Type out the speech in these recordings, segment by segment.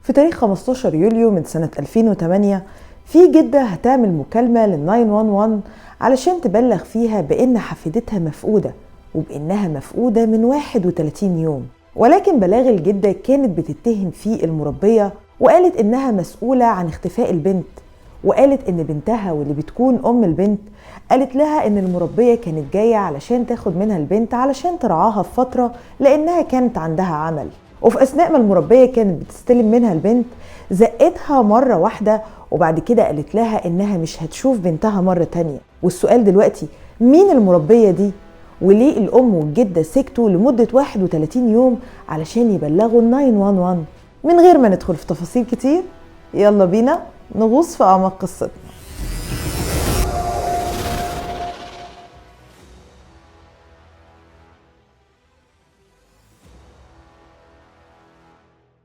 في تاريخ 15 يوليو من سنة 2008 في جدة هتعمل مكالمة لل 911 علشان تبلغ فيها بإن حفيدتها مفقودة، وبإنها مفقودة من 31 يوم. ولكن بلاغ الجدة كانت بتتهم فيه المربية، وقالت إنها مسؤولة عن اختفاء البنت، وقالت إن بنتها واللي بتكون أم البنت قالت لها إن المربية كانت جاية علشان تاخد منها البنت علشان ترعاها في فترة لأنها كانت عندها عمل. وفي أثناء ما المربية كانت بتستلم منها البنت زقتها مرة واحدة، وبعد كده قالت لها إنها مش هتشوف بنتها مرة تانية. والسؤال دلوقتي، مين المربية دي؟ وليه الأم والجدة سكتوا لمدة 31 يوم علشان يبلغوا 911؟ من غير ما ندخل في تفاصيل كتير، يلا بينا نغوص في أعماق قصتنا.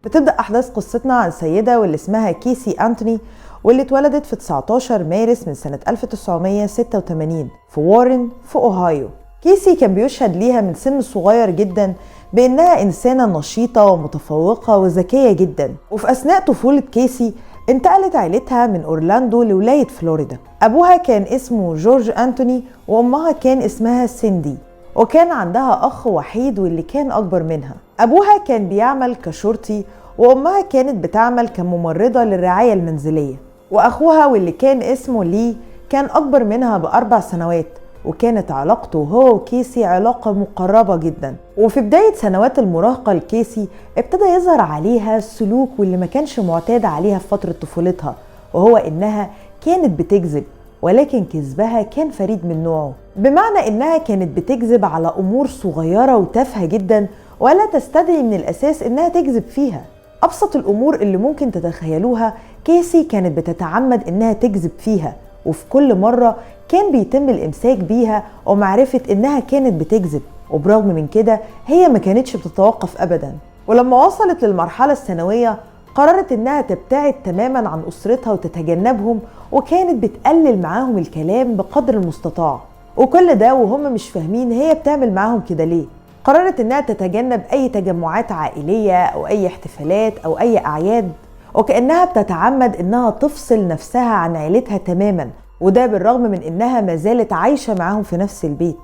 بتبدأ أحداث قصتنا عن سيدة واللي اسمها كيسي أنتوني، واللي اتولدت في 19 مارس من سنة 1986 في وارن في أوهايو. كيسي كان بيشهد ليها من سن صغير جدا بأنها إنسانة نشيطة ومتفوقة وذكية جدا. وفي أثناء طفولة كيسي انتقلت عائلتها من أورلاندو لولاية فلوريدا. أبوها كان اسمه جورج أنتوني وأمها كان اسمها سيندي، وكان عندها أخ وحيد واللي كان أكبر منها. أبوها كان بيعمل كشرطي وأمها كانت بتعمل كممرضة للرعاية المنزلية. وأخوها واللي كان اسمه لي كان أكبر منها ب4 سنوات، وكانت علاقته هو وكيسي علاقة مقربة جدا. وفي بداية سنوات المراهقة لكيسي ابتدى يظهر عليها السلوك واللي ما كانش معتاد عليها في فترة طفولتها، وهو إنها كانت بتكذب، ولكن كذبها كان فريد من نوعه، بمعنى إنها كانت بتكذب على أمور صغيرة وتافهة جدا ولا تستدعي من الأساس إنها تكذب فيها. أبسط الأمور اللي ممكن تتخيلوها كيسي كانت بتتعمد إنها تكذب فيها، وفي كل مرة كان بيتم الإمساك بيها ومعرفة إنها كانت بتكذب، وبرغم من كده هي ما كانتش بتتوقف أبدا. ولما وصلت للمرحلة الثانوية قررت إنها تبتعد تماما عن أسرتها وتتجنبهم، وكانت بتقلل معاهم الكلام بقدر المستطاع، وكل ده وهم مش فاهمين هي بتعمل معاهم كده ليه. قررت إنها تتجنب أي تجمعات عائلية أو أي احتفالات أو أي أعياد، وكأنها بتتعمد إنها تفصل نفسها عن عيلتها تماما، وده بالرغم من إنها ما زالت عايشة معاهم في نفس البيت.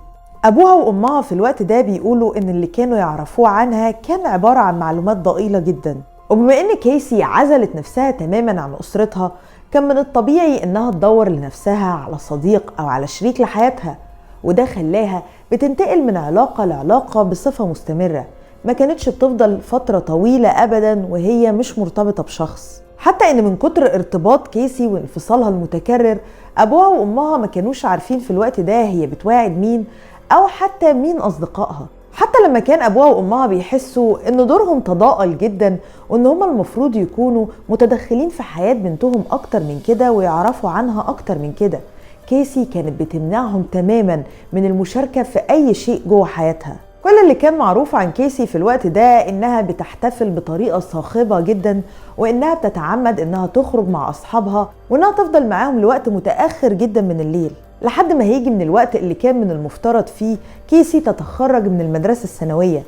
أبوها وأمها في الوقت ده بيقولوا إن اللي كانوا يعرفوه عنها كان عبارة عن معلومات ضئيلة جدا. وبما إن كيسي عزلت نفسها تماما عن أسرتها، كان من الطبيعي إنها تدور لنفسها على صديق أو على شريك لحياتها، وده خلاها بتنتقل من علاقة لعلاقة بصفة مستمرة، ما كانتش بتفضل فترة طويلة أبدا وهي مش مرتبطة بشخص. حتى إن من كتر ارتباط كيسي وانفصالها المتكرر، أبوها وأمها ما كانوش عارفين في الوقت ده هي بتواعد مين أو حتى مين أصدقائها. حتى لما كان أبوها وأمها بيحسوا إن دورهم تضاءل جدا وإن هما المفروض يكونوا متدخلين في حياة بنتهم أكتر من كده ويعرفوا عنها أكتر من كده، كيسي كانت بتمنعهم تماما من المشاركة في أي شيء جوه حياتها. كل اللي كان معروف عن كيسي في الوقت ده إنها بتحتفل بطريقة صاخبة جدا، وإنها بتتعمد إنها تخرج مع أصحابها، وإنها تفضل معاهم لوقت متأخر جدا من الليل، لحد ما هيجي من الوقت اللي كان من المفترض فيه كيسي تتخرج من المدرسة الثانوية.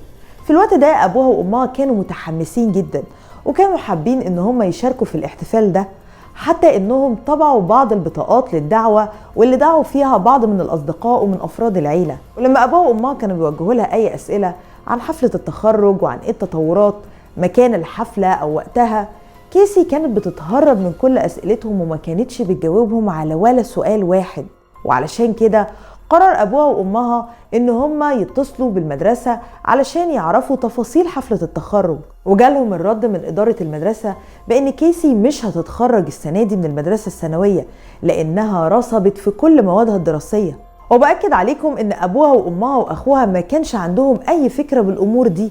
في الوقت ده أبوها وأمها كانوا متحمسين جدا، وكانوا حابين إن هم يشاركوا في الاحتفال ده، حتى إنهم طبعوا بعض البطاقات للدعوة واللي دعوا فيها بعض من الأصدقاء ومن أفراد العيلة. ولما أبوها وأمها كانوا بيوجهوا لها أي أسئلة عن حفلة التخرج وعن إيه التطورات مكان الحفلة أو وقتها، كيسي كانت بتتهرب من كل أسئلتهم وما كانتش بتجاوبهم على ولا سؤال واحد. وعلشان كده قرر أبوها وأمها إن هما يتصلوا بالمدرسة علشان يعرفوا تفاصيل حفلة التخرج. وجالهم الرد من إدارة المدرسة بإن كيسي مش هتتخرج السنة دي من المدرسة الثانوية لأنها رصبت في كل موادها الدراسية. وبأكد عليكم إن أبوها وأمها وأخوها ما كانش عندهم أي فكرة بالأمور دي،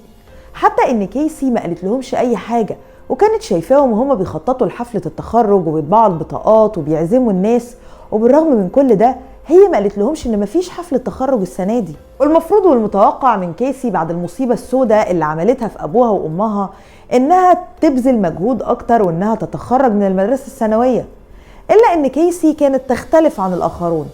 حتى إن كيسي ما قالت لهمش أي حاجة، وكانت شايفاهم وهما بيخططوا لحفلة التخرج وبيطبعوا البطاقات وبيعزموا الناس، وبالرغم من كل ده هي ما قالت لهمش ان مفيش حفلة تخرج السنة دي. والمفروض والمتوقع من كيسي بعد المصيبة السوداء اللي عملتها في ابوها وامها انها تبذل مجهود اكتر وانها تتخرج من المدرسة الثانوية، الا ان كيسي كانت تختلف عن الاخرون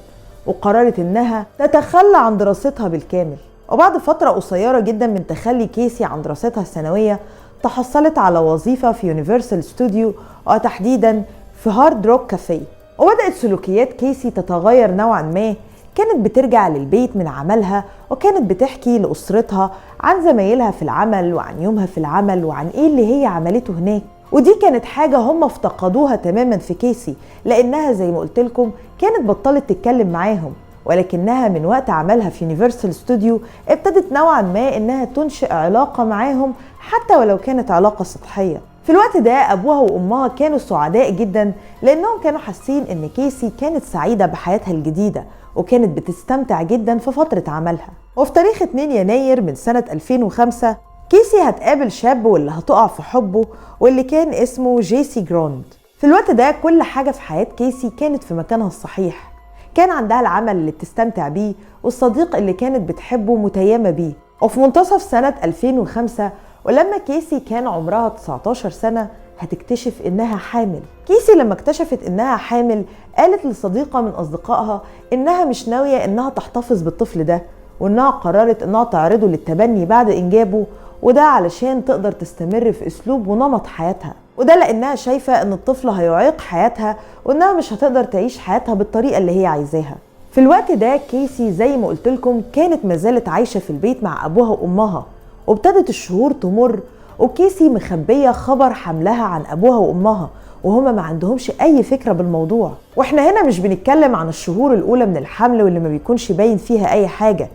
وقررت انها تتخلى عن دراستها بالكامل. وبعد فترة قصيرة جدا من تخلي كيسي عن دراستها الثانوية تحصلت على وظيفة في يونيفرسال ستوديو، وتحديدا في هارد روك كافيه. وبدأت سلوكيات كيسي تتغير نوعا ما. كانت بترجع للبيت من عملها وكانت بتحكي لأسرتها عن زمايلها في العمل وعن يومها في العمل وعن ايه اللي هي عملته هناك، ودي كانت حاجة هم افتقدوها تماما في كيسي، لأنها زي ما قلت لكم كانت بطلت تتكلم معاهم. ولكنها من وقت عملها في يونيفرسال ستوديو ابتدت نوعا ما انها تنشئ علاقة معاهم حتى ولو كانت علاقة سطحية. في الوقت ده ابوها وامها كانوا سعداء جدا، لانهم كانوا حاسين ان كيسي كانت سعيدة بحياتها الجديدة وكانت بتستمتع جدا في فترة عملها. وفي تاريخ 2 يناير من سنة 2005 كيسي هتقابل شاب واللي هتقع في حبه واللي كان اسمه جيسي جروند. في الوقت ده كل حاجة في حياة كيسي كانت في مكانها الصحيح. كان عندها العمل اللي بتستمتع بيه والصديق اللي كانت بتحبه متيمة بيه. وفي منتصف سنة 2005 ولما كيسي كان عمرها 19 سنة هتكتشف إنها حامل. كيسي لما اكتشفت إنها حامل قالت لصديقة من أصدقائها إنها مش ناوية إنها تحتفظ بالطفل ده، وإنها قررت إنها تعرضه للتبني بعد إنجابه، وده علشان تقدر تستمر في أسلوب ونمط حياتها، وده لأنها شايفة إن الطفل هيعيق حياتها وإنها مش هتقدر تعيش حياتها بالطريقة اللي هي عايزاها. في الوقت ده كيسي زي ما قلت لكم كانت مازالت عايشة في البيت مع أبوها وأمها، وابتدت الشهور تمر وكيسي مخبية خبر حملها عن أبوها وأمها وهما ما عندهمش أي فكرة بالموضوع. وإحنا هنا مش بنتكلم عن الشهور الأولى من الحمل واللي ما بيكونش باين فيها أي حاجة.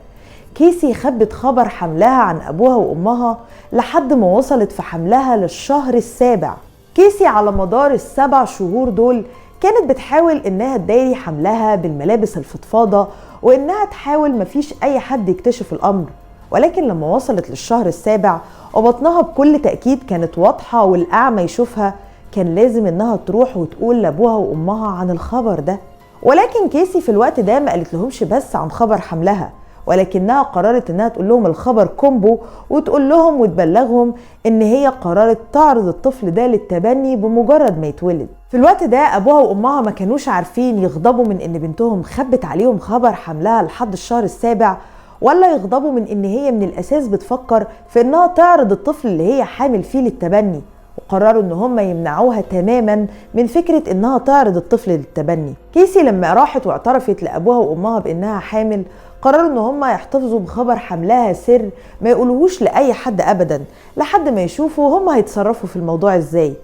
كيسي خبت خبر حملها عن أبوها وأمها لحد ما وصلت في حملها للشهر السابع. كيسي على مدار ال7 شهور دول كانت بتحاول إنها تداري حملها بالملابس الفضفاضة وإنها تحاول مفيش أي حد يكتشف الأمر، ولكن لما وصلت للشهر السابع وبطنها بكل تأكيد كانت واضحة والأعمى يشوفها، كان لازم إنها تروح وتقول لأبوها وأمها عن الخبر ده. ولكن كيسي في الوقت ده ما قالت لهمش بس عن خبر حملها، ولكنها قررت إنها تقول لهم الخبر combo وتقول لهم وتبلغهم إن هي قررت تعرض الطفل ده للتبني بمجرد ما يتولد. في الوقت ده أبوها وأمها ما كانوش عارفين يغضبوا من إن بنتهم خبت عليهم خبر حملها لحد الشهر السابع، ولا يغضبوا من إن هي من الأساس بتفكر في إنها تعرض الطفل اللي هي حامل فيه للتبني، وقرروا إن هم يمنعوها تماما من فكرة إنها تعرض الطفل للتبني. كيسي لما راحت واعترفت لأبوها وأمها بإنها حامل قرروا إن هم يحتفظوا بخبر حملها سر، ما يقولوهوش لأي حد أبدا لحد ما يشوفوا هم هيتصرفوا في الموضوع إزاي.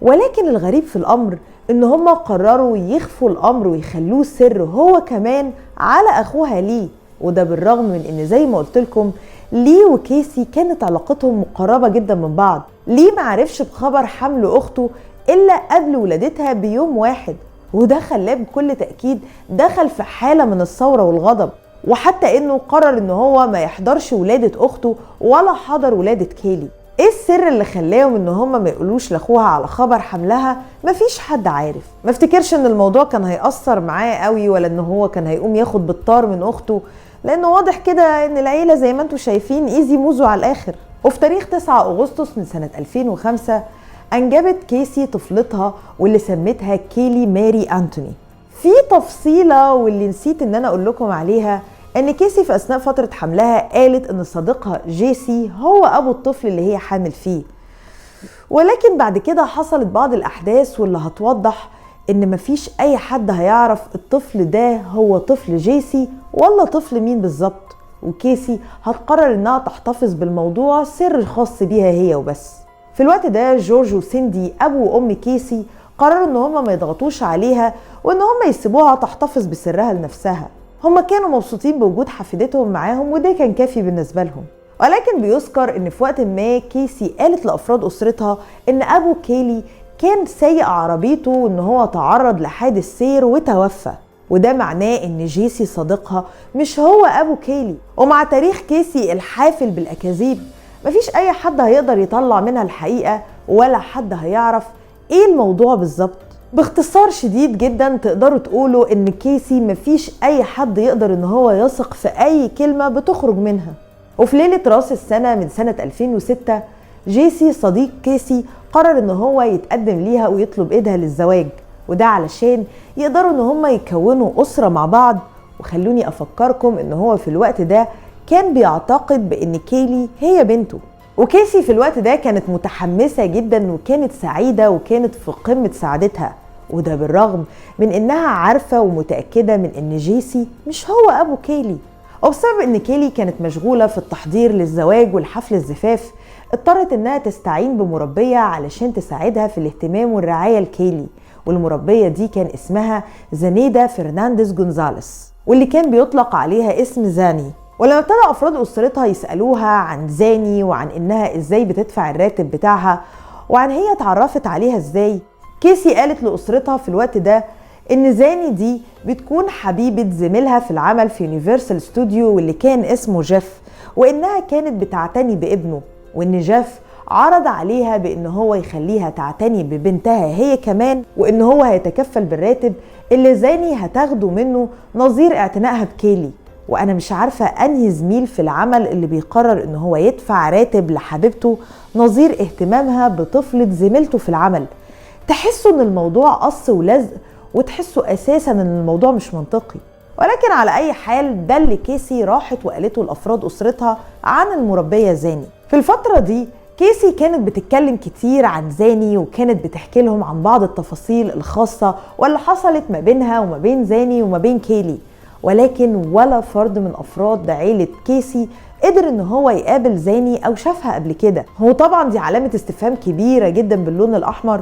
ولكن الغريب في الأمر إن هم قرروا يخفوا الأمر ويخلوه سر هو كمان على أخوها ليه، وده بالرغم من إن زي ما قلت لكم ليه وكيسي كانت علاقتهم مقربة جدا من بعض. ليه ما عرفش بخبر حمل أخته إلا قبل ولادتها بيوم واحد، وده خلاه بكل تأكيد دخل في حالة من الثورة والغضب، وحتى إنه قرر إن هو ما يحضرش ولادة أخته ولا حضر ولادة كيلي. ايه السر اللي خلاهم ان هم ما يقولوش لاخوها على خبر حملها؟ مفيش حد عارف. ما افتكرش ان الموضوع كان هيأثر معاه قوي، ولا ان هو كان هيقوم ياخد بالطار من اخته، لانه واضح كده ان العيله زي ما انتم شايفين easy موزو على الاخر. وفي تاريخ 9 اغسطس من سنه 2005 انجبت كيسي طفلتها واللي سمتها كيلي ماري انتوني. في تفصيله واللي نسيت ان انا اقول لكم عليها، ان كيسي في اثناء فتره حملها قالت ان صديقها جيسي هو ابو الطفل اللي هي حامل فيه، ولكن بعد كده حصلت بعض الاحداث واللي هتوضح ان مفيش اي حد هيعرف الطفل ده هو طفل جيسي ولا طفل مين بالظبط، وكيسي هتقرر انها تحتفظ بالموضوع سر خاص بيها هي وبس. في الوقت ده جورج وسيندي ابو وام كيسي قرروا ان هما ما يضغطوش عليها وان هما يسيبوها تحتفظ بسرها لنفسها. هما كانوا مبسوطين بوجود حفيدتهم معاهم وده كان كافي بالنسبة لهم. ولكن بيذكر ان في وقت ما كيسي قالت لأفراد أسرتها ان أبو كيلي كان سايق عربيته وان هو تعرض لحادث سير وتوفى، وده معناه ان جيسي صديقها مش هو أبو كيلي. ومع تاريخ كيسي الحافل بالأكاذيب مفيش أي حد هيقدر يطلع منها الحقيقة ولا حد هيعرف ايه الموضوع بالظبط. باختصار شديد جدا تقدروا تقولوا ان كيسي مفيش اي حد يقدر ان هو يثق في اي كلمة بتخرج منها. وفي ليلة راس السنة من سنة 2006 جيسي صديق كيسي قرر ان هو يتقدم ليها ويطلب ايدها للزواج، وده علشان يقدروا ان هم يكونوا اسرة مع بعض. وخلوني افكركم ان هو في الوقت ده كان بيعتقد بان كيلي هي بنته. وكيسي في الوقت ده كانت متحمسة جدا وكانت سعيدة وكانت في قمة سعادتها، وده بالرغم من انها عارفة ومتأكدة من ان جيسي مش هو ابو كيلي. وبسبب ان كيلي كانت مشغولة في التحضير للزواج والحفل الزفاف، اضطرت انها تستعين بمربية علشان تساعدها في الاهتمام والرعاية لكيلي. والمربية دي كان اسمها زانيدا فرنانديز جونزاليس، واللي كان بيطلق عليها اسم زاني. ولما ابتدى افراد اسرتها يسألوها عن زاني وعن انها ازاي بتدفع الراتب بتاعها وعن هي اتعرفت عليها ازاي، كيسي قالت لأسرتها في الوقت ده إن زاني دي بتكون حبيبة زميلها في العمل في يونيفرسال ستوديو واللي كان اسمه جيف، وإنها كانت بتعتني بابنه، وإن جيف عرض عليها بإن هو يخليها تعتني ببنتها هي كمان، وإن هو هيتكفل بالراتب اللي زاني هتاخده منه نظير اعتنائها بكيلي. وأنا مش عارفة أنهي زميل في العمل اللي بيقرر إن هو يدفع راتب لحبيبته نظير اهتمامها بطفلة زميلته في العمل. تحسوا ان الموضوع قص ولزق، وتحسوا اساسا ان الموضوع مش منطقي. ولكن على اي حال ده اللي كيسي راحت وقالته لافراد اسرتها عن المربيه زاني. في الفترة دي كيسي كانت بتتكلم كتير عن زاني، وكانت بتحكي لهم عن بعض التفاصيل الخاصة واللي حصلت ما بينها وما بين زاني وما بين كيلي، ولكن ولا فرد من افراد عيله كيسي قدر ان هو يقابل زاني او شافها قبل كده. هو طبعا دي علامة استفهام كبيرة جدا باللون الاحمر،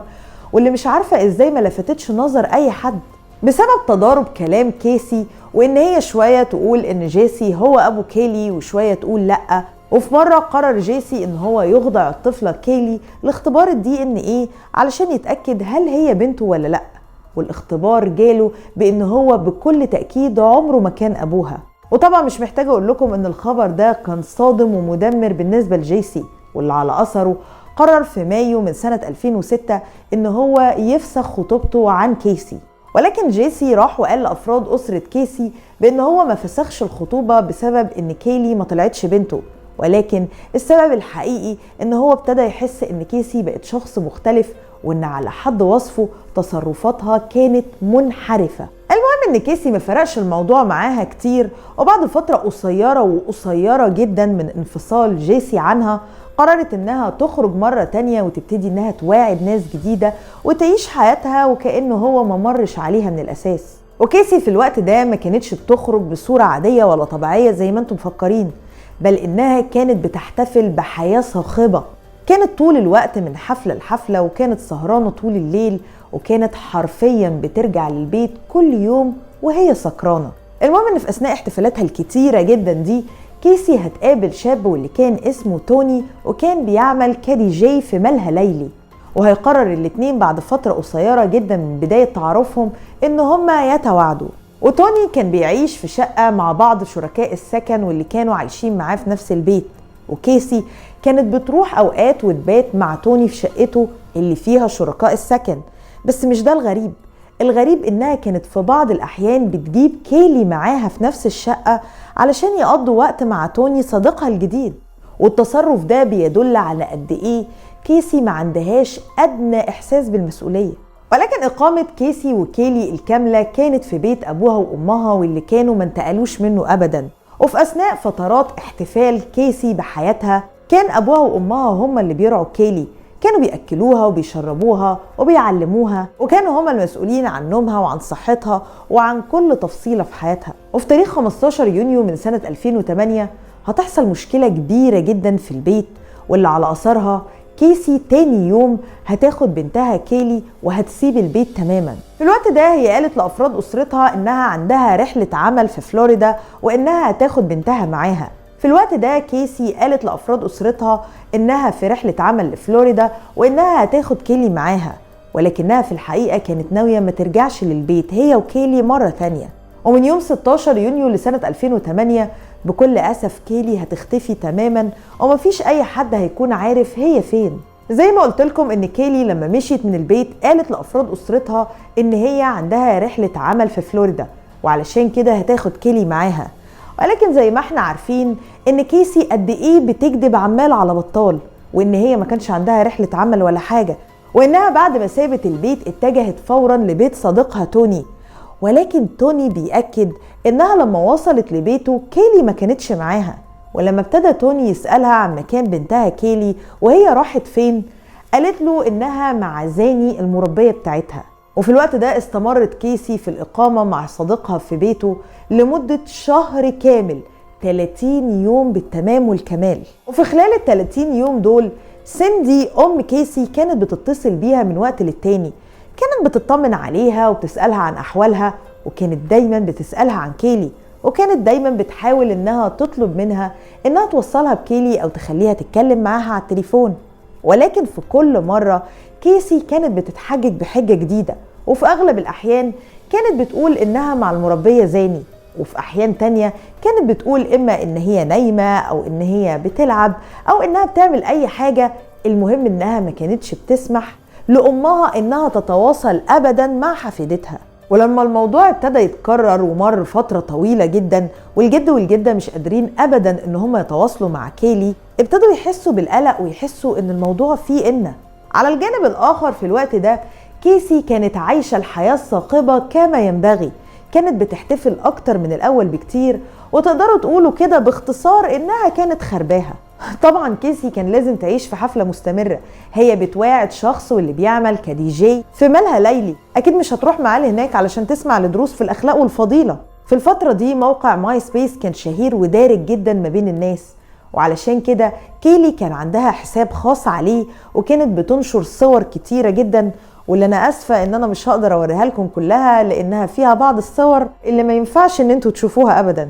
واللي مش عارفة ازاي ما لفتتش نظر اي حد بسبب تضارب كلام كيسي، وان هي شوية تقول ان جيسي هو ابو كيلي وشوية تقول لأ. وفي مرة قرر جيسي ان هو يخضع الطفلة كيلي لاختبار الDNA علشان يتأكد هل هي بنته ولا لأ، والاختبار جاله بان هو بكل تأكيد عمره ما كان ابوها. وطبعا مش محتاجة اقول لكم ان الخبر ده كان صادم ومدمر بالنسبة لجيسي، واللي على اثره قرر في مايو من سنة 2006 إن هو يفسخ خطوبته عن كيسي. ولكن جيسي راح وقال لأفراد أسرة كيسي بإن هو ما فسخش الخطوبة بسبب إن كيلي ما طلعتش بنته، ولكن السبب الحقيقي إن هو ابتدى يحس إن كيسي بقت شخص مختلف، وإن على حد وصفه تصرفاتها كانت منحرفة. المهم إن كيسي ما فرقش الموضوع معاها كتير، وبعد فترة قصيرة وقصيرة جدا من انفصال جيسي عنها قررت انها تخرج مرة تانية وتبتدي انها تواعد ناس جديدة وتعيش حياتها وكأنه هو ما مرش عليها من الاساس. وكيسي في الوقت ده ما كانتش بتخرج بصورة عادية ولا طبيعية زي ما انتم مفكرين، بل انها كانت بتحتفل بحياة صاخبة. كانت طول الوقت من حفلة لحفلة، وكانت سهرانة طول الليل، وكانت حرفيا بترجع للبيت كل يوم وهي سكرانة. المهم ان في اثناء احتفالاتها الكتيرة جدا دي كيسي هتقابل شاب واللي كان اسمه توني، وكان بيعمل كدي جي في ملهى ليلي. وهيقرر الاتنين بعد فترة قصيرة جدا من بداية تعارفهم ان هما يتواعدوا. وتوني كان بيعيش في شقة مع بعض شركاء السكن واللي كانوا عايشين معاه في نفس البيت، وكيسي كانت بتروح اوقات وتبات مع توني في شقته اللي فيها شركاء السكن. بس مش ده الغريب، الغريب انها كانت في بعض الاحيان بتجيب كيلي معاها في نفس الشقة علشان يقضوا وقت مع توني صديقها الجديد. والتصرف ده بيدل على قد ايه كيسي ما عندهاش ادنى احساس بالمسؤولية. ولكن اقامة كيسي وكيلي الكاملة كانت في بيت ابوها وامها واللي كانوا ما انتقلوش منه ابدا. وفي اثناء فترات احتفال كيسي بحياتها كان ابوها وامها هم اللي بيرعوا كيلي، كانوا بيأكلوها وبيشربوها وبيعلموها، وكانوا هما المسؤولين عن نومها وعن صحتها وعن كل تفصيلة في حياتها. وفي تاريخ 15 يونيو من سنة 2008 هتحصل مشكلة كبيرة جدا في البيت، واللي على أثرها كيسي تاني يوم هتاخد بنتها كيلي وهتسيب البيت تماما. في الوقت ده هي قالت لأفراد أسرتها إنها عندها رحلة عمل في فلوريدا وإنها هتاخد بنتها معاها. في الوقت ده كيسي قالت لأفراد أسرتها إنها في رحلة عمل لفلوريدا وإنها هتاخد كيلي معاها، ولكنها في الحقيقة كانت ناوية ما ترجعش للبيت هي وكيلي مرة تانية. ومن يوم 16 يونيو لسنة 2008 بكل أسف كيلي هتختفي تماما ومفيش أي حد هيكون عارف هي فين. زي ما قلت لكم إن كيلي لما مشيت من البيت قالت لأفراد أسرتها إن هي عندها رحلة عمل في فلوريدا وعلشان كده هتاخد كيلي معاها، ولكن زي ما احنا عارفين ان كيسي قد ايه بتكذب عمال على بطال، وان هي ما كانش عندها رحلة عمل ولا حاجة، وانها بعد ما سابت البيت اتجهت فورا لبيت صديقها توني. ولكن توني بيأكد انها لما وصلت لبيته كيلي ما كانتش معاها، ولما ابتدى توني يسألها عن مكان بنتها كيلي وهي راحت فين، قالت له إنها مع زاني المربية بتاعتها. وفي الوقت ده استمرت كيسي في الإقامة مع صديقها في بيته لمدة شهر كامل، 30 يوم بالتمام والكمال. وفي خلال ال 30 يوم دول سيندي أم كيسي كانت بتتصل بيها من وقت للتاني، كانت بتطمن عليها وبتسألها عن أحوالها، وكانت دايما بتسألها عن كيلي، وكانت دايما بتحاول إنها تطلب منها إنها توصلها بكيلي أو تخليها تتكلم معاها على التليفون. ولكن في كل مرة كيسي كانت بتتحجج بحجة جديدة، وفي أغلب الأحيان كانت بتقول إنها مع المربية زاني، وفي أحيان تانية كانت بتقول إما إن هي نايمة أو إن هي بتلعب أو إنها بتعمل أي حاجة. المهم إنها ما كانتش بتسمح لأمها إنها تتواصل أبدا مع حفيدتها. ولما الموضوع ابتدى يتكرر ومر فترة طويلة جدا والجد والجدة مش قادرين أبدا إن هم يتواصلوا مع كيلي، ابتدوا يحسوا بالقلق ويحسوا إن الموضوع فيه إنه. على الجانب الآخر في الوقت ده كيسي كانت عايشة الحياة الثاقبة كما ينبغي، كانت بتحتفل أكتر من الأول بكتير، وتقدروا تقولوا كده باختصار إنها كانت خرباها. طبعا كيسي كان لازم تعيش في حفلة مستمرة، هي بتواعد شخص واللي بيعمل كدي جي في مالها ليلي، أكيد مش هتروح معاه هناك علشان تسمع لدروس في الأخلاق والفضيلة. في الفترة دي موقع ماي سبيس كان شهير ودارج جدا ما بين الناس، وعلشان كده كيلي كان عندها حساب خاص عليه وكانت بتنشر صور كتيرة جدا، واللي أنا أسفة إن أنا مش هقدر أوريها لكم كلها لأنها فيها بعض الصور اللي ما ينفعش إن انتوا تشوفوها أبدا.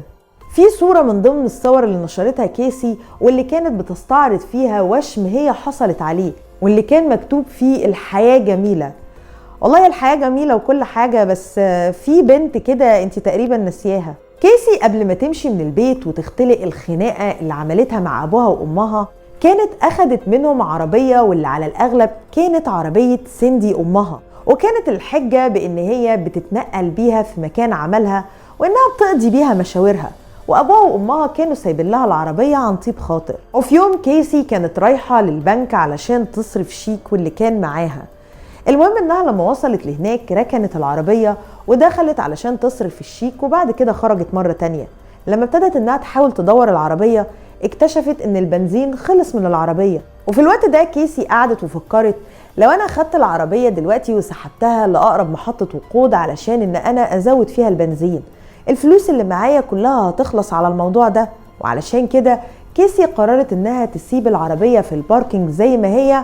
في صورة من ضمن الصور اللي نشرتها كيسي واللي كانت بتستعرض فيها وشم هي حصلت عليه، واللي كان مكتوب فيه الحياة جميلة. والله الحياة جميلة وكل حاجة، بس في بنت كده انت تقريبا نسياها. كيسي قبل ما تمشي من البيت وتختلق الخناقة اللي عملتها مع أبوها وأمها، كانت أخدت منهم عربية، واللي على الأغلب كانت عربية سيندي أمها، وكانت الحجة بإن هي بتتنقل بيها في مكان عملها وإنها بتقضي بيها مشاورها، وأبوها وأمها كانوا سايبين لها العربية عن طيب خاطر. وفي يوم كيسي كانت رايحة للبنك علشان تصرف شيك واللي كان معاها. المهم إنها لما وصلت لهناك ركنت العربية ودخلت علشان تصرف الشيك، وبعد كده خرجت مرة تانية. لما ابتدت إنها تحاول تدور العربية اكتشفت إن البنزين خلص من العربية. وفي الوقت ده كيسي قعدت وفكرت، لو أنا خدت العربية دلوقتي وسحبتها لأقرب محطة وقود علشان إن أنا أزود فيها البنزين، الفلوس اللي معايا كلها هتخلص على الموضوع ده. وعلشان كده كيسي قررت إنها تسيب العربية في ال parking زي ما هي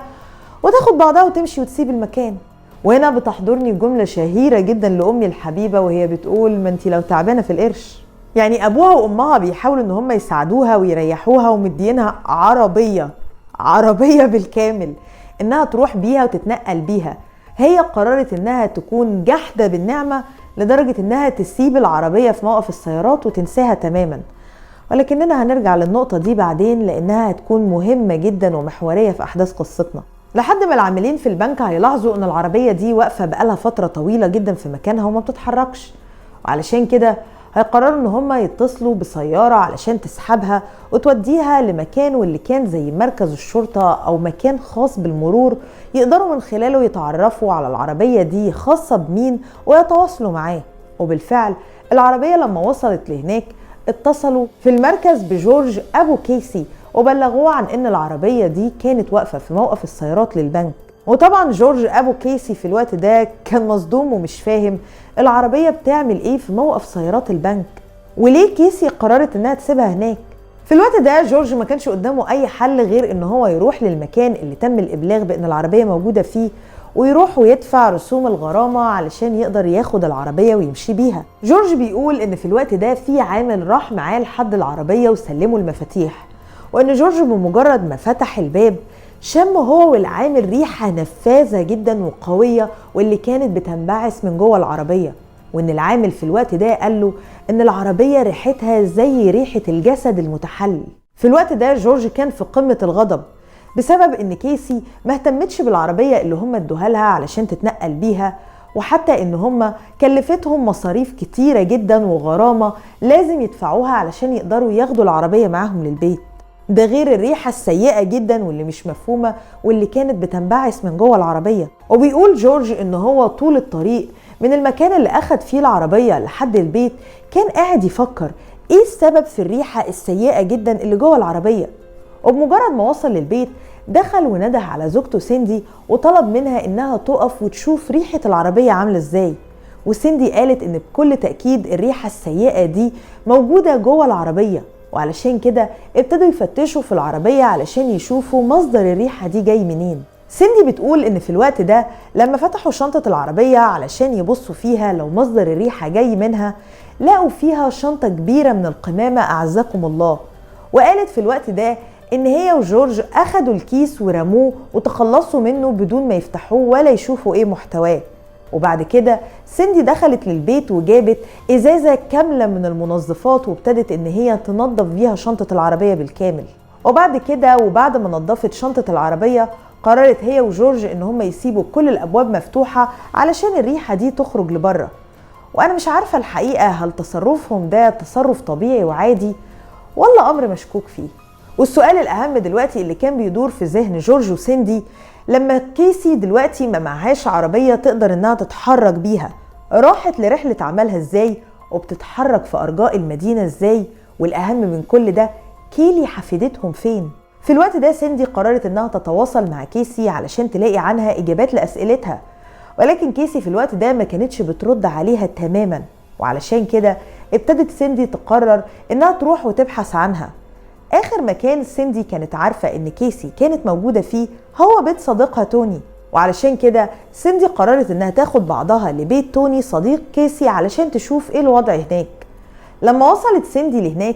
وتاخد بعضها وتمشي وتسيب المكان. وهنا بتحضرني جملة شهيرة جدا لأمي الحبيبة وهي بتقول ما انتي لو تعبانة في القرش. يعني أبوها وأمها بيحاولوا إن هم يساعدوها ويريحوها ومدينها عربية بالكامل إنها تروح بيها وتتنقل بيها. هي قررت إنها تكون جحدة بالنعمة لدرجة إنها تسيب العربية في موقف السيارات وتنساها تماما. ولكننا هنرجع للنقطة دي بعدين لأنها هتكون مهمة جدا ومحورية في أحداث قصتنا. لحد ما العاملين في البنك هيلاحظوا إن العربية دي واقفة بقالها فترة طويلة جدا في مكانها وما بتتحركش، وعلشان كده هيقرروا إن هما يتصلوا بسيارة علشان تسحبها وتوديها لمكان واللي كان زي مركز الشرطة أو مكان خاص بالمرور يقدروا من خلاله يتعرفوا على العربية دي خاصة بمين ويتواصلوا معاه. وبالفعل العربية لما وصلت لهناك اتصلوا في المركز بجورج أبو كيسي وبلغوه عن إن العربية دي كانت واقفة في موقف السيارات للبنك. وطبعا جورج أبو كيسي في الوقت ده كان مصدوم ومش فاهم العربية بتعمل إيه في موقف سيارات البنك وليه كيسي قررت إنها تسيبها هناك. في الوقت ده جورج ما كانش قدامه أي حل غير إن هو يروح للمكان اللي تم الإبلاغ بإن العربية موجودة فيه ويروح ويدفع رسوم الغرامة علشان يقدر ياخد العربية ويمشي بيها. جورج بيقول إن في الوقت ده في عامل راح معاه لحد العربية وسلمه المفاتيح، وإن جورج بمجرد ما فتح الباب شم هو والعامل ريحة نفاذة جدا وقوية واللي كانت بتنبعث من جوه العربية، وإن العامل في الوقت ده قال له إن العربية ريحتها زي ريحة الجسد المتحلل. في الوقت ده جورج كان في قمة الغضب بسبب إن كيسي ما اهتمتش بالعربية اللي هم ادوها لها علشان تتنقل بيها، وحتى إن هم كلفتهم مصاريف كتيرة جدا وغرامة لازم يدفعوها علشان يقدروا ياخدوا العربية معاهم للبيت، ده غير الريحة السيئة جدا واللي مش مفهومة واللي كانت بتنبعث من جوه العربية. وبيقول جورج إن هو طول الطريق من المكان اللي أخد فيه العربية لحد البيت كان قاعد يفكر ايه السبب في الريحة السيئة جدا اللي جوه العربية. وبمجرد ما وصل للبيت دخل ونده على زوجته سيندي وطلب منها انها تقف وتشوف ريحة العربية عاملة ازاي. وسيندي قالت ان بكل تأكيد الريحة السيئة دي موجودة جوه العربية، وعلشان كده ابتدوا يفتشوا في العربية علشان يشوفوا مصدر الريحة دي جاي منين. سيندي بتقول ان في الوقت ده لما فتحوا شنطة العربية علشان يبصوا فيها لو مصدر الريحة جاي منها، لقوا فيها شنطة كبيرة من القمامة أعزكم الله. وقالت في الوقت ده ان هي وجورج اخدوا الكيس ورموه وتخلصوا منه بدون ما يفتحوه ولا يشوفوا ايه محتواه. وبعد كده سيندي دخلت للبيت وجابت ازازة كاملة من المنظفات وابتدت ان هي تنظف بيها شنطة العربية بالكامل. وبعد كده وبعد ما نظفت شنطة العربية قررت هي وجورج ان هم يسيبوا كل الابواب مفتوحة علشان الريحة دي تخرج لبره. وانا مش عارفة الحقيقة هل تصرفهم ده تصرف طبيعي وعادي ولا امر مشكوك فيه. والسؤال الأهم دلوقتي اللي كان بيدور في ذهن جورج وسيندي، لما كيسي دلوقتي ما معهاش عربية تقدر إنها تتحرك بيها، راحت لرحلة عملها إزاي وبتتحرك في أرجاء المدينة إزاي؟ والأهم من كل ده كيلي حفيدتهم فين؟ في الوقت ده سيندي قررت إنها تتواصل مع كيسي علشان تلاقي عنها إجابات لأسئلتها، ولكن كيسي في الوقت ده ما كانتش بترد عليها تماما. وعلشان كده ابتدت سيندي تقرر إنها تروح وتبحث عنها. آخر مكان سيندي كانت عارفة إن كيسي كانت موجودة فيه هو بيت صديقها توني، وعلشان كده سيندي قررت إنها تاخد بعضها لبيت توني صديق كيسي علشان تشوف إيه الوضع هناك. لما وصلت سيندي لهناك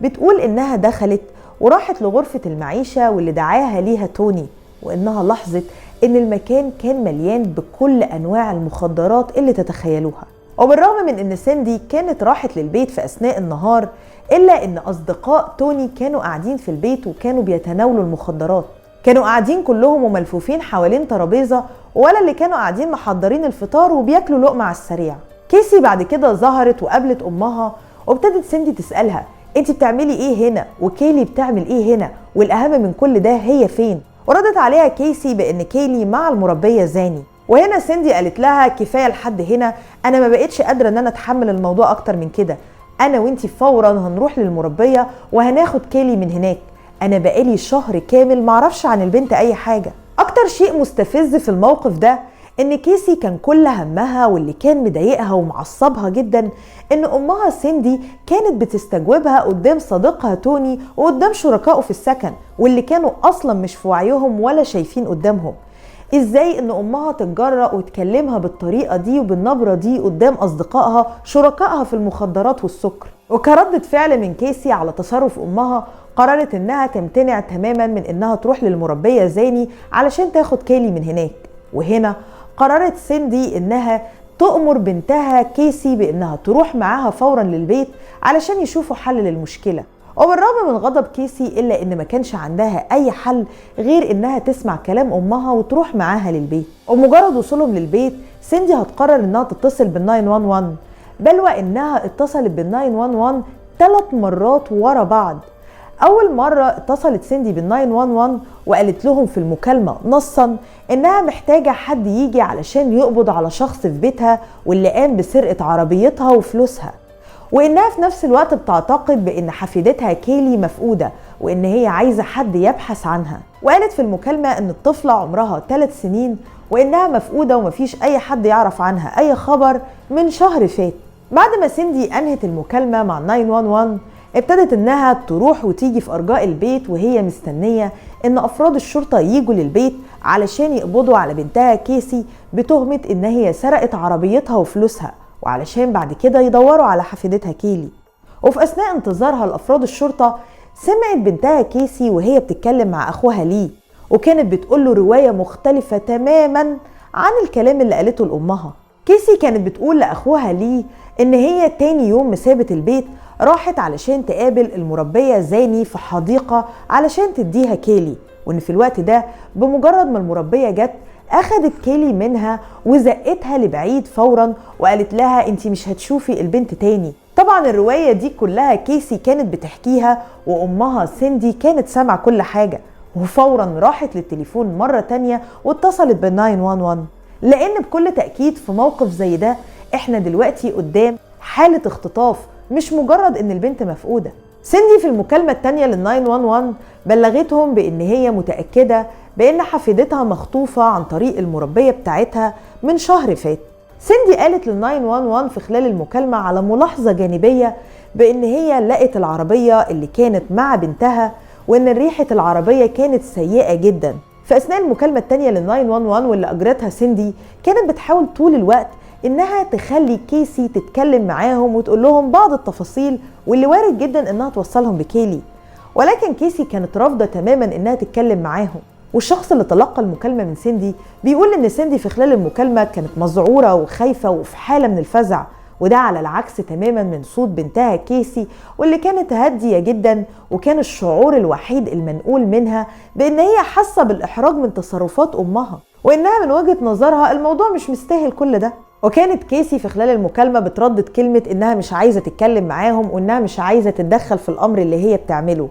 بتقول إنها دخلت وراحت لغرفة المعيشة واللي دعاها ليها توني، وإنها لاحظت إن المكان كان مليان بكل أنواع المخدرات اللي تتخيلوها. وبالرغم من إن سيندي كانت راحت للبيت في أثناء النهار، إلا إن أصدقاء توني كانوا قاعدين في البيت وكانوا بيتناولوا المخدرات. كانوا قاعدين كلهم وملفوفين حوالين ترابيزة، ولا اللي كانوا قاعدين محضرين الفطار وبياكلوا لقمة على السريع. كيسي بعد كده ظهرت وقابلت أمها، وابتدت سيندي تسألها انت بتعملي ايه هنا، وكيلي بتعمل ايه هنا، والأهم من كل ده هي فين؟ وردت عليها كيسي بإن كيلي مع المربية زاني. وهنا سيندي قالت لها كفاية لحد هنا، أنا ما بقتش قادرة إن أنا أتحمل الموضوع أكتر من كده، أنا وإنتي فورا هنروح للمربية وهناخد كيلي من هناك، أنا بقالي شهر كامل معرفش عن البنت أي حاجة. أكتر شيء مستفز في الموقف ده إن كيسي كان كل همها واللي كان مضايقها ومعصبها جدا إن أمها سيندي كانت بتستجوبها قدام صديقها توني وقدام شركائه في السكن، واللي كانوا أصلا مش في وعيهم ولا شايفين قدامهم. إزاي إن أمها تتجرأ وتكلمها بالطريقة دي وبالنبرة دي قدام أصدقائها شركائها في المخدرات والسكر؟ وكردة فعل من كيسي على تصرف أمها قررت إنها تمتنع تماما من إنها تروح للمربية زاني علشان تاخد كيلي من هناك. وهنا قررت سيندي إنها تأمر بنتها كيسي بإنها تروح معاها فورا للبيت علشان يشوفوا حل للمشكلة. وبالرغم من غضب كيسي إلا إن ما كانش عندها أي حل غير إنها تسمع كلام أمها وتروح معاها للبيت. ومجرد وصولهم للبيت سيندي هتقرر إنها تتصل بال 911، بل وإنها اتصلت بال 911 3 مرات ورا بعض. أول مرة اتصلت سيندي بال 911 وقالت لهم في المكالمة نصا إنها محتاجة حد يجي علشان يقبض على شخص في بيتها واللي قام بسرقة عربيتها وفلوسها، وإنها في نفس الوقت بتعتقد بإن حفيدتها كيلي مفقودة وإن هي عايزة حد يبحث عنها. وقالت في المكالمة إن الطفلة عمرها 3 سنين وإنها مفقودة ومفيش أي حد يعرف عنها أي خبر من شهر فات. بعد ما سيندي أنهت المكالمة مع 911 ابتدت إنها تروح وتيجي في أرجاء البيت وهي مستنية إن أفراد الشرطة ييجوا للبيت علشان يقبضوا على بنتها كيسي بتهمة إن هي سرقت عربيتها وفلوسها، وعلشان بعد كده يدوروا على حفيدتها كيلي. وفي أثناء انتظارها لأفراد الشرطة سمعت بنتها كيسي وهي بتتكلم مع أخوها ليه، وكانت بتقوله رواية مختلفة تماما عن الكلام اللي قالته لأمها. كيسي كانت بتقول لأخوها ليه إن هي تاني يوم مسابة البيت راحت علشان تقابل المربية زاني في حديقة علشان تديها كيلي، وإن في الوقت ده بمجرد ما المربية جت أخدت كيلي منها وزقتها لبعيد فورا وقالت لها انتي مش هتشوفي البنت تاني. طبعا الرواية دي كلها كيسي كانت بتحكيها وأمها سيندي كانت سامعة كل حاجة، وفورا راحت للتليفون مرة تانية واتصلت بال 911، لأن بكل تأكيد في موقف زي ده احنا دلوقتي قدام حالة اختطاف، مش مجرد ان البنت مفقودة. سيندي في المكالمة التانية لل 911 بلغتهم بان هي متأكدة بان حفيدتها مخطوفة عن طريق المربية بتاعتها من شهر فات. سيندي قالت لل 911 في خلال المكالمة على ملاحظة جانبية بان هي لقت العربية اللي كانت مع بنتها وان ريحة العربية كانت سيئة جدا. في أثناء المكالمة التانية لل 911 واللي أجرتها سيندي، كانت بتحاول طول الوقت إنها تخلي كيسي تتكلم معاهم وتقول لهم بعض التفاصيل واللي وارد جدا إنها توصلهم بكيلي، ولكن كيسي كانت رافضة تماما إنها تتكلم معاهم. والشخص اللي تلقى المكالمة من سيندي بيقول إن سيندي في خلال المكالمة كانت مذعورة وخايفة وفي حالة من الفزع، وده على العكس تماما من صوت بنتها كيسي واللي كانت هادية جدا، وكان الشعور الوحيد المنقول منها بأن هي حاسة بالإحراج من تصرفات أمها، وإنها من وجهة نظرها الموضوع مش مستاهل كل ده. وكانت كيسي في خلال المكالمة بتردد كلمة إنها مش عايزة تتكلم معاهم وإنها مش عايزة تتدخل في الأمر اللي هي بتعمله،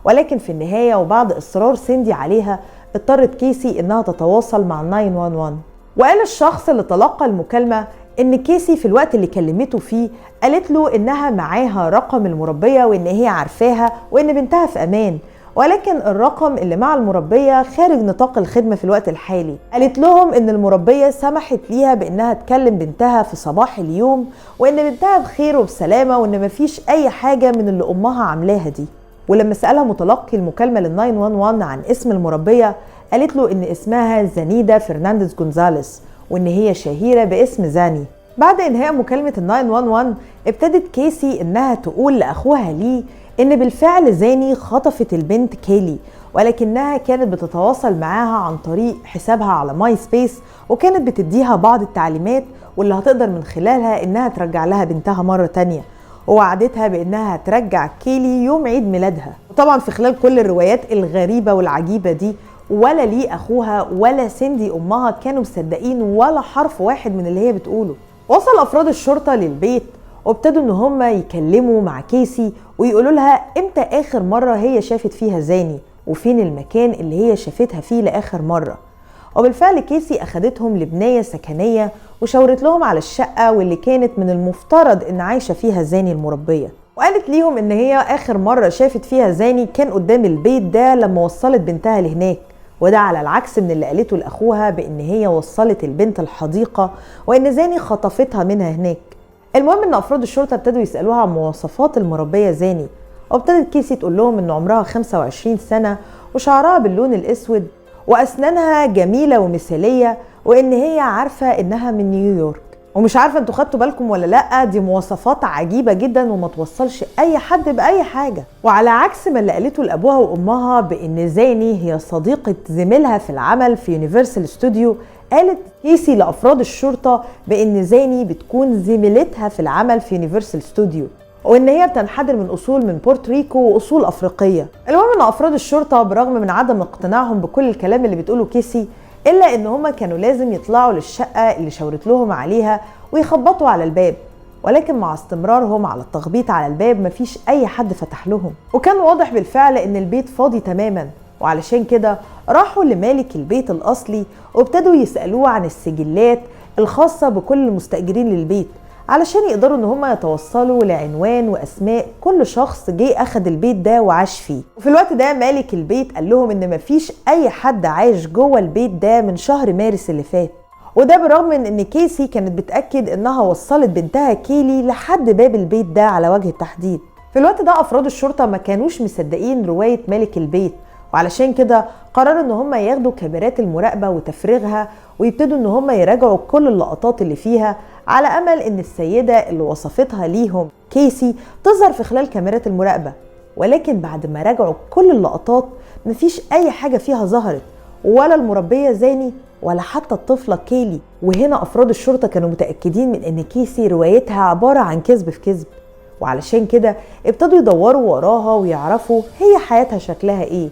ولكن في النهاية وبعد إصرار سيندي عليها اضطرت كيسي إنها تتواصل مع 911. وقال الشخص اللي تلقى المكالمة إن كيسي في الوقت اللي كلمته فيه قالت له إنها معاها رقم المربية وإن هي عارفاها وإن بنتها في أمان، ولكن الرقم اللي مع المربية خارج نطاق الخدمة في الوقت الحالي. قالت لهم إن المربية سمحت ليها بإنها تكلم بنتها في صباح اليوم وإن بنتها بخير وبسلامة وإن مفيش أي حاجة من اللي أمها عاملاها دي. ولما سألها متلقي المكالمة لل 911 عن اسم المربية قالت له إن اسمها زانيدا فرنانديز جونزاليس وإن هي شهيرة باسم زاني. بعد إنهاء مكالمة ال 911 ابتدت كيسي إنها تقول لأخوها ليه إن بالفعل زاني خطفت البنت كيلي، ولكنها كانت بتتواصل معاها عن طريق حسابها على ماي سبيس، وكانت بتديها بعض التعليمات واللي هتقدر من خلالها إنها ترجع لها بنتها مرة تانية، ووعدتها بإنها هترجع كيلي يوم عيد ميلادها. وطبعا في خلال كل الروايات الغريبة والعجيبة دي ولا ليه أخوها ولا سيندي أمها كانوا مصدقين ولا حرف واحد من اللي هي بتقوله. وصل أفراد الشرطة للبيت وابتدوا إن هم يكلموا مع كيسي ويقولوا لها إمتى آخر مرة هي شافت فيها زاني وفين المكان اللي هي شافتها فيه لآخر مرة. وبالفعل كيسي أخدتهم لبناية سكنية وشاورت لهم على الشقة واللي كانت من المفترض إن عايشة فيها زاني المربية، وقالت ليهم إن هي آخر مرة شافت فيها زاني كان قدام البيت ده لما وصلت بنتها لهناك، وده على العكس من اللي قالته لأخوها بإن هي وصلت البنت الحديقة وإن زاني خطفتها منها هناك. المهم إن أفراد الشرطة ابتدوا يسألوها عن مواصفات المربية زاني، وابتدت كيسي تقول لهم إن عمرها 25 سنة وشعرها باللون الأسود وأسنانها جميلة ومثالية وإن هي عارفة إنها من نيويورك. ومش عارفة انتوا خدتوا بالكم ولا لأ، دي مواصفات عجيبة جدا وما توصلش أي حد بأي حاجة. وعلى عكس ما اللي قالته لأبوها وأمها بإن زاني هي صديقة زميلها في العمل في يونيفرسال ستوديو، قالت كيسي لأفراد الشرطة بإن زاني بتكون زميلتها في العمل في يونيفرسال ستوديو وإن هي بتنحدر من أصول من بورتوريكو وأصول أفريقية. المهم إن أفراد الشرطة برغم من عدم اقتناعهم بكل الكلام اللي بتقوله كيسي إلا إن هما كانوا لازم يطلعوا للشقة اللي شاورت لهم عليها ويخبطوا على الباب، ولكن مع استمرارهم على التخبيط على الباب مفيش أي حد فتح لهم، وكان واضح بالفعل إن البيت فاضي تماما. وعلشان كده راحوا لمالك البيت الأصلي وابتدوا يسألوه عن السجلات الخاصة بكل المستأجرين للبيت علشان يقدروا ان هم يتوصلوا لعنوان واسماء كل شخص جه اخد البيت ده وعاش فيه. وفي الوقت ده مالك البيت قال لهم ان مفيش اي حد عايش جوه البيت ده من شهر مارس اللي فات، وده بالرغم من ان كيسي كانت بتأكد انها وصلت بنتها كيلي لحد باب البيت ده على وجه التحديد. في الوقت ده افراد الشرطة ما كانوش مصدقين رواية مالك البيت، وعلشان كده قرروا ان هم ياخدوا كاميرات المراقبة وتفريغها ويبتدوا ان هم يراجعوا كل اللقطات اللي فيها على امل ان السيدة اللي وصفتها ليهم كيسي تظهر في خلال كاميرات المراقبة. ولكن بعد ما راجعوا كل اللقطات مفيش اي حاجة فيها ظهرت، ولا المربية زاني ولا حتى الطفلة كيلي. وهنا افراد الشرطة كانوا متأكدين من ان كيسي روايتها عبارة عن كذب في كذب، وعلشان كده ابتدوا يدوروا وراها ويعرفوا هي حياتها شكلها ايه.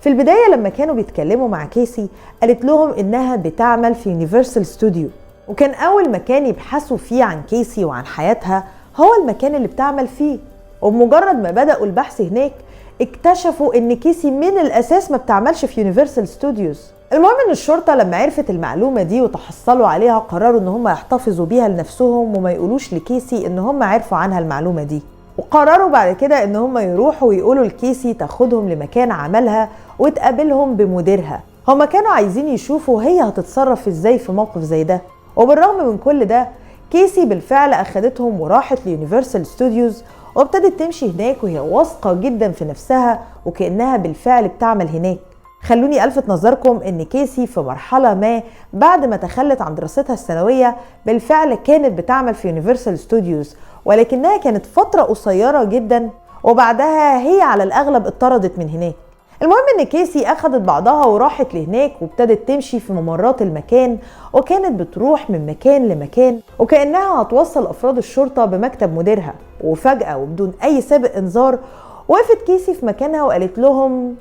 في البداية لما كانوا بيتكلموا مع كيسي قالت لهم إنها بتعمل في يونيفرسال ستوديو، وكان أول مكان يبحثوا فيه عن كيسي وعن حياتها هو المكان اللي بتعمل فيه. وبمجرد ما بدأوا البحث هناك اكتشفوا إن كيسي من الأساس ما بتعملش في يونيفرسال ستوديوز، المهم ان الشرطة لما عرفت المعلومة دي وتحصلوا عليها قرروا ان هم يحتفظوا بيها لنفسهم وما يقولوش لكيسي ان هم عرفوا عنها المعلومة دي. وقرروا بعد كده ان هم يروحوا ويقولوا لكيسي تاخدهم لمكان عملها وتقابلهم بمديرها. هما كانوا عايزين يشوفوا هي هتتصرف ازاي في موقف زي ده. وبالرغم من كل ده كيسي بالفعل اخدتهم وراحت ل Universal Studios وابتدت تمشي هناك وهي واثقة جدا في نفسها وكأنها بالفعل بتعمل هناك. خلوني ألفت نظركم إن كيسي في مرحلة ما بعد ما تخلت عن دراستها الثانوية بالفعل كانت بتعمل في Universal Studios، ولكنها كانت فترة قصيرة جدا وبعدها هي على الأغلب اتطردت من هناك. المهم إن كيسي أخدت بعضها وراحت لهناك وابتدت تمشي في ممرات المكان، وكانت بتروح من مكان لمكان وكأنها هتوصل أفراد الشرطة بمكتب مديرها. وفجأة وبدون أي سابق إنذار وقفت كيسي في مكانها وقالت لهم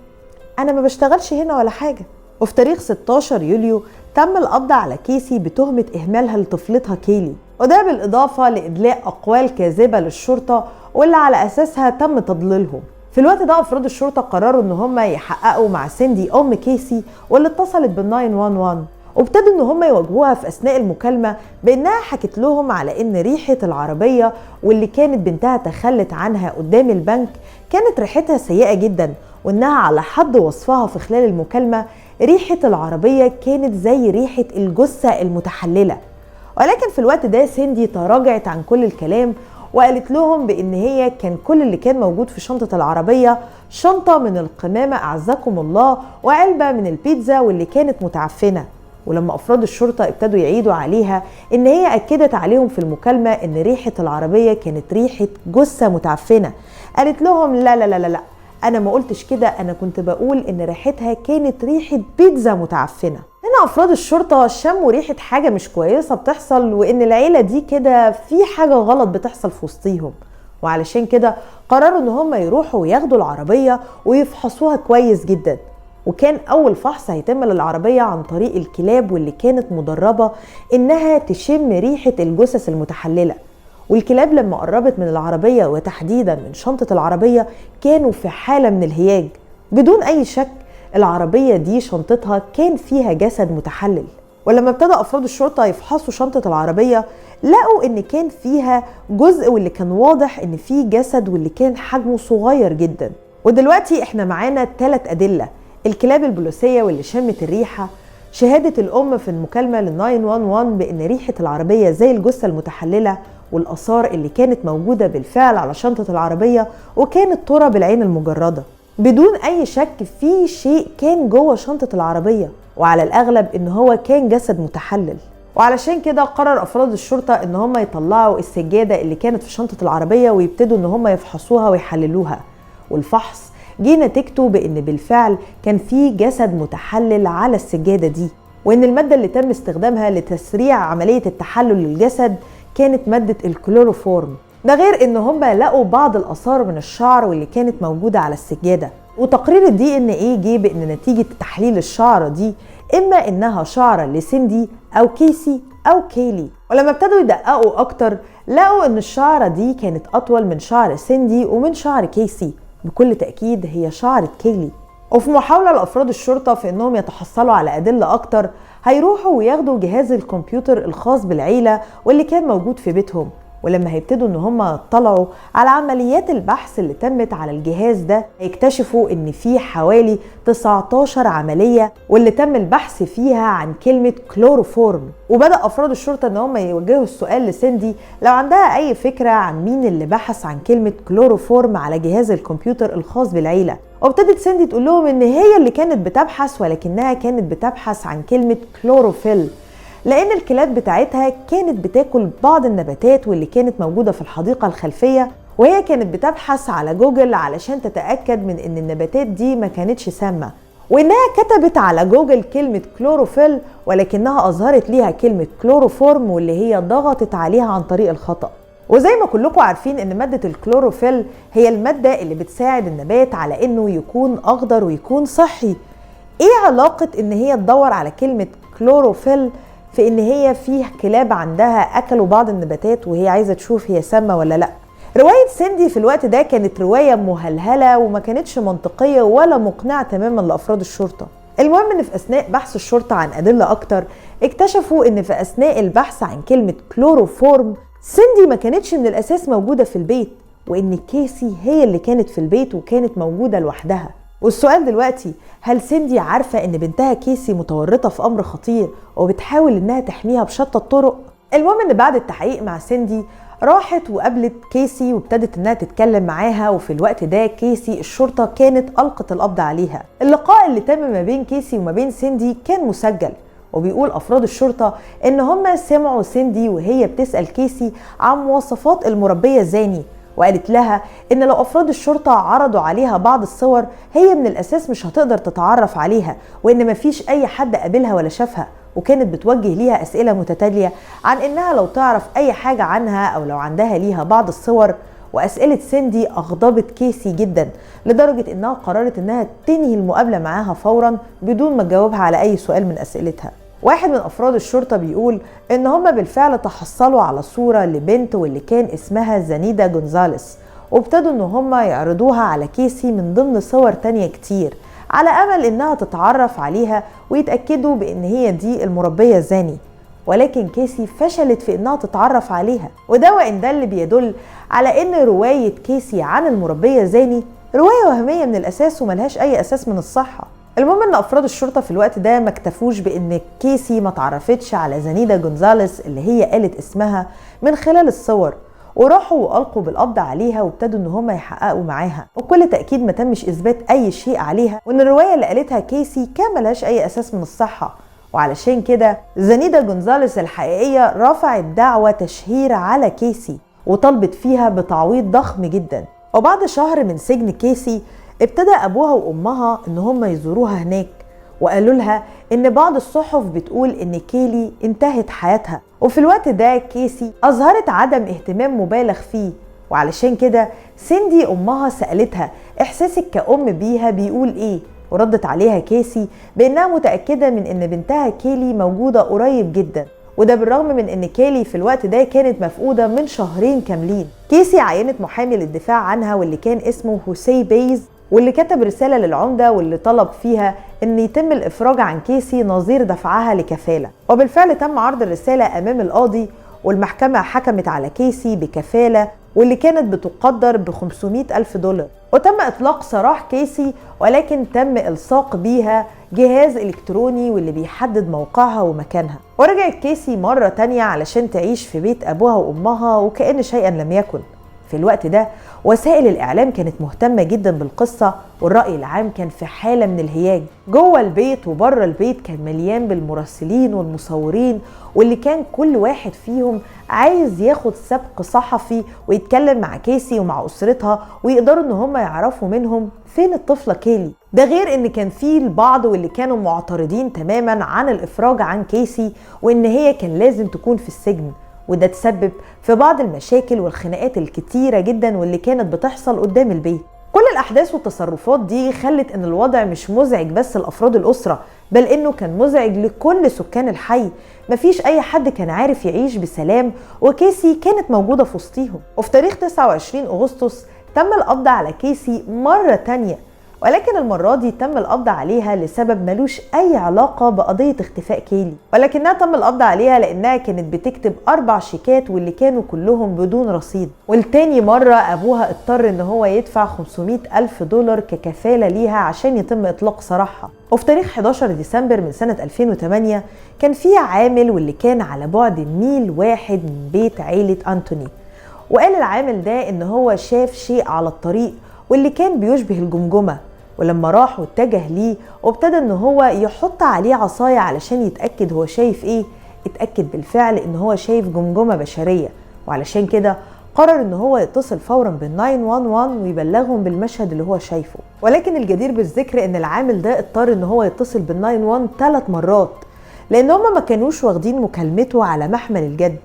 أنا ما بشتغلش هنا ولا حاجة. وفي تاريخ 16 يوليو تم القبض على كيسي بتهمة إهمالها لطفلتها كيلي، وده بالإضافة لإدلاء أقوال كاذبة للشرطة واللي على أساسها تم تضليلهم. في الوقت ده أفراد الشرطة قرروا إن هم يحققوا مع سيندي أم كيسي واللي اتصلت بال 911، وابتدوا إن هم يواجهوها في أثناء المكالمة بإنها حكت لهم على إن ريحة العربية واللي كانت بنتها تخلت عنها قدام البنك كانت ريحتها سيئة جدا، وإنها على حد وصفها في خلال المكالمة ريحة العربية كانت زي ريحة الجثة المتحللة. ولكن في الوقت ده سيندي تراجعت عن كل الكلام وقالت لهم بإن هي كان كل اللي كان موجود في شنطة العربية شنطة من القمامة أعزكم الله وعلبة من البيتزا واللي كانت متعفنة. ولما أفراد الشرطة ابتدوا يعيدوا عليها إن هي أكدت عليهم في المكالمة إن ريحة العربية كانت ريحة جثة متعفنة، قالت لهم لا لا لا لا لا، أنا ما قلتش كده، أنا كنت بقول إن ريحتها كانت ريحة بيتزا متعفنة. هنا أفراد الشرطة شموا ريحة حاجة مش كويسة بتحصل، وإن العيلة دي كده في حاجة غلط بتحصل في وسطيهم، وعلشان كده قرروا إن هم يروحوا وياخدوا العربية ويفحصوها كويس جدا. وكان أول فحص هيتم للعربية عن طريق الكلاب واللي كانت مدربة إنها تشم ريحة الجثث المتحللة. والكلاب لما قربت من العربية وتحديدا من شنطة العربية كانوا في حالة من الهياج. بدون أي شك العربية دي شنطتها كان فيها جسد متحلل. ولما ابتدى أفراد الشرطة يفحصوا شنطة العربية لقوا إن كان فيها جزء واللي كان واضح إن فيه جسد واللي كان حجمه صغير جدا. ودلوقتي إحنا معانا 3 أدلة: الكلاب البوليسية واللي شمت الريحة، شهادة الأم في المكالمة لل 911 بإن ريحة العربية زي الجثة المتحللة، والآثار اللي كانت موجودة بالفعل على شنطة العربية وكانت ترى بالعين المجردة. بدون أي شك في شيء كان جوه شنطة العربية، وعلى الأغلب إن هو كان جسد متحلل. وعلشان كده قرر أفراد الشرطة إن هم يطلعوا السجادة اللي كانت في شنطة العربية ويبتدوا إن هم يفحصوها ويحللوها. والفحص جه نتيجته بإن بالفعل كان في جسد متحلل على السجادة دي، وإن المادة اللي تم استخدامها لتسريع عملية التحلل للجسد كانت مادة الكلوروفورم. ده غير ان هم لقوا بعض الآثار من الشعر واللي كانت موجودة على السجادة. وتقرير ال DNA جه بان نتيجة تحليل الشعرة دي اما انها شعرة لسيندي او كيسي او كيلي. ولما ابتدوا يدققوا اكتر لقوا ان الشعرة دي كانت اطول من شعر سيندي ومن شعر كيسي، بكل تأكيد هي شعرة كيلي. وفي محاولة لأفراد الشرطة في انهم يتحصلوا على أدلة اكتر هيروحوا وياخدوا جهاز الكمبيوتر الخاص بالعيلة واللي كان موجود في بيتهم. ولما هيبتدوا ان هم يطلعوا على عمليات البحث اللي تمت على الجهاز ده هيكتشفوا ان في حوالي 19 عملية واللي تم البحث فيها عن كلمة كلوروفورم. وبدأ افراد الشرطة ان هم يوجهوا السؤال لسيندي لو عندها اي فكرة عن مين اللي بحث عن كلمة كلوروفورم على جهاز الكمبيوتر الخاص بالعيلة. وابتدت سيندي تقول لهم ان هي اللي كانت بتبحث، ولكنها كانت بتبحث عن كلمة كلوروفيل لأن الكلاب بتاعتها كانت بتاكل بعض النباتات واللي كانت موجودة في الحديقة الخلفية، وهي كانت بتبحث على جوجل علشان تتأكد من إن النباتات دي ما كانتش سامة، وإنها كتبت على جوجل كلمة كلوروفيل ولكنها أظهرت ليها كلمة كلوروفورم واللي هي ضغطت عليها عن طريق الخطأ. وزي ما كلكم عارفين إن مادة الكلوروفيل هي المادة اللي بتساعد النبات على إنه يكون أخضر ويكون صحي. إيه علاقة إن هي تدور على كلمة كلوروفيل في ان هي فيه كلاب عندها اكلوا بعض النباتات وهي عايزه تشوف هي سامه ولا لا؟ روايه سيندي في الوقت ده كانت روايه مهلهله وما كانتش منطقيه ولا مقنعه تماما لافراد الشرطه. المهم ان في اثناء بحث الشرطة عن ادلة اكتر اكتشفوا ان في اثناء البحث عن كلمة كلوروفورم سيندي ما كانتش من الاساس موجودة في البيت، وان كيسي هي اللي كانت في البيت وكانت موجودة لوحدها. والسؤال دلوقتي، هل سيندي عارفة ان بنتها كيسي متورطة في امر خطير وبتحاول انها تحميها بشتى الطرق؟ المهم ان بعد التحقيق مع سيندي راحت وقابلت كيسي وابتدت انها تتكلم معاها، وفي الوقت ده كيسي الشرطة كانت ألقت القبض عليها. اللقاء اللي تم ما بين كيسي وما بين سيندي كان مسجل، وبيقول أفراد الشرطة إن هم سمعوا سيندي وهي بتسأل كيسي عن مواصفات المربية زاني، وقالت لها إن لو أفراد الشرطة عرضوا عليها بعض الصور هي من الأساس مش هتقدر تتعرف عليها، وإن مفيش أي حد قابلها ولا شافها. وكانت بتوجه ليها أسئلة متتالية عن إنها لو تعرف أي حاجة عنها أو لو عندها ليها بعض الصور. وأسئلة سيندي أغضبت كيسي جدا لدرجة إنها قررت إنها تنهي المقابلة معاها فورا بدون ما تجاوبها على أي سؤال من أسئلتها. واحد من أفراد الشرطة بيقول إن هما بالفعل تحصلوا على صورة لبنت واللي كان اسمها زانيدا جونزاليس، وابتدوا إن هما يعرضوها على كيسي من ضمن صور تانية كتير على أمل إنها تتعرف عليها ويتأكدوا بإن هي دي المربية زاني، ولكن كيسي فشلت في إنها تتعرف عليها. وده وإن ده اللي بيدل على إن رواية كيسي عن المربية زاني رواية وهمية من الأساس وملهاش أي أساس من الصحة. المهم إن أفراد الشرطة في الوقت ده ما اكتفوش بإن كيسي ما تعرفتش على زانيدا جونزاليس اللي هي قالت اسمها من خلال الصور، وراحوا وألقوا بالقبض عليها وابتدوا ان هم يحققوا معاها، وبكل تأكيد ما تمش إثبات أي شيء عليها، وإن الرواية اللي قالتها كيسي كان ملهاش أي أساس من الصحة. وعلشان كده زانيدا جونزاليس الحقيقية رفعت دعوى تشهير على كيسي وطلبت فيها بتعويض ضخم جدا. وبعد شهر من سجن كيسي ابتدى أبوها وأمها إن هم يزوروها هناك، وقالوا لها إن بعض الصحف بتقول إن كيلي انتهت حياتها. وفي الوقت ده كيسي أظهرت عدم اهتمام مبالغ فيه، وعلشان كده سيندي أمها سألتها إحساسك كأم بيها بيقول إيه؟ وردت عليها كيسي بأنها متأكدة من إن بنتها كيلي موجودة قريب جدا، وده بالرغم من إن كيلي في الوقت ده كانت مفقودة من شهرين كاملين. كيسي عينت محامي للدفاع عنها واللي كان اسمه هوسي بيز، واللي كتب رسالة للعمدة واللي طلب فيها إن يتم الإفراج عن كيسي نظير دفعها لكفالة. وبالفعل تم عرض الرسالة أمام القاضي، والمحكمة حكمت على كيسي بكفالة واللي كانت بتقدر ب 500 ألف دولار. وتم إطلاق سراح كيسي، ولكن تم إلصاق بيها جهاز إلكتروني واللي بيحدد موقعها ومكانها. ورجعت كيسي مرة تانية علشان تعيش في بيت أبوها وأمها وكأن شيئا لم يكن. في الوقت ده وسائل الإعلام كانت مهتمة جدا بالقصة، والرأي العام كان في حالة من الهياج. جوه البيت وبره البيت كان مليان بالمراسلين والمصورين، واللي كان كل واحد فيهم عايز ياخد سبق صحفي ويتكلم مع كيسي ومع أسرتها ويقدروا إن هم يعرفوا منهم فين الطفلة كيلي. ده غير إن كان في البعض واللي كانوا معترضين تماما عن الإفراج عن كيسي وإن هي كان لازم تكون في السجن، وده تسبب في بعض المشاكل والخناقات الكتيرة جدا واللي كانت بتحصل قدام البيت. كل الأحداث والتصرفات دي خلت إن الوضع مش مزعج بس لأفراد الأسرة، بل إنه كان مزعج لكل سكان الحي. مفيش أي حد كان عارف يعيش بسلام، وكيسي كانت موجودة في وسطيهم. وفي تاريخ 29 أغسطس تم القبض على كيسي مرة تانية، ولكن المرة دي تم القبض عليها لسبب ملوش أي علاقة بقضية اختفاء كيلي، ولكنها تم القبض عليها لأنها كانت بتكتب 4 شيكات واللي كانوا كلهم بدون رصيد. والتاني مرة أبوها اضطر إن هو يدفع 500 ألف دولار ككفالة ليها عشان يتم إطلاق سراحها. وفي تاريخ 11 ديسمبر من سنة 2008 كان في عامل واللي كان على بعد ميل واحد من بيت عيلة أنتوني، وقال العامل ده إن هو شاف شيء على الطريق واللي كان بيشبه الجمجمة، ولما راح واتجه ليه وابتدى ان هو يحط عليه عصاية علشان يتأكد هو شايف ايه، اتأكد بالفعل ان هو شايف جمجمة بشرية، وعلشان كده قرر ان هو يتصل فورا بال 911 ويبلغهم بالمشهد اللي هو شايفه. ولكن الجدير بالذكر ان العامل ده اضطر ان هو يتصل بال 911 3 مرات لان هما ما كانوش واخدين مكالمته على محمل الجد.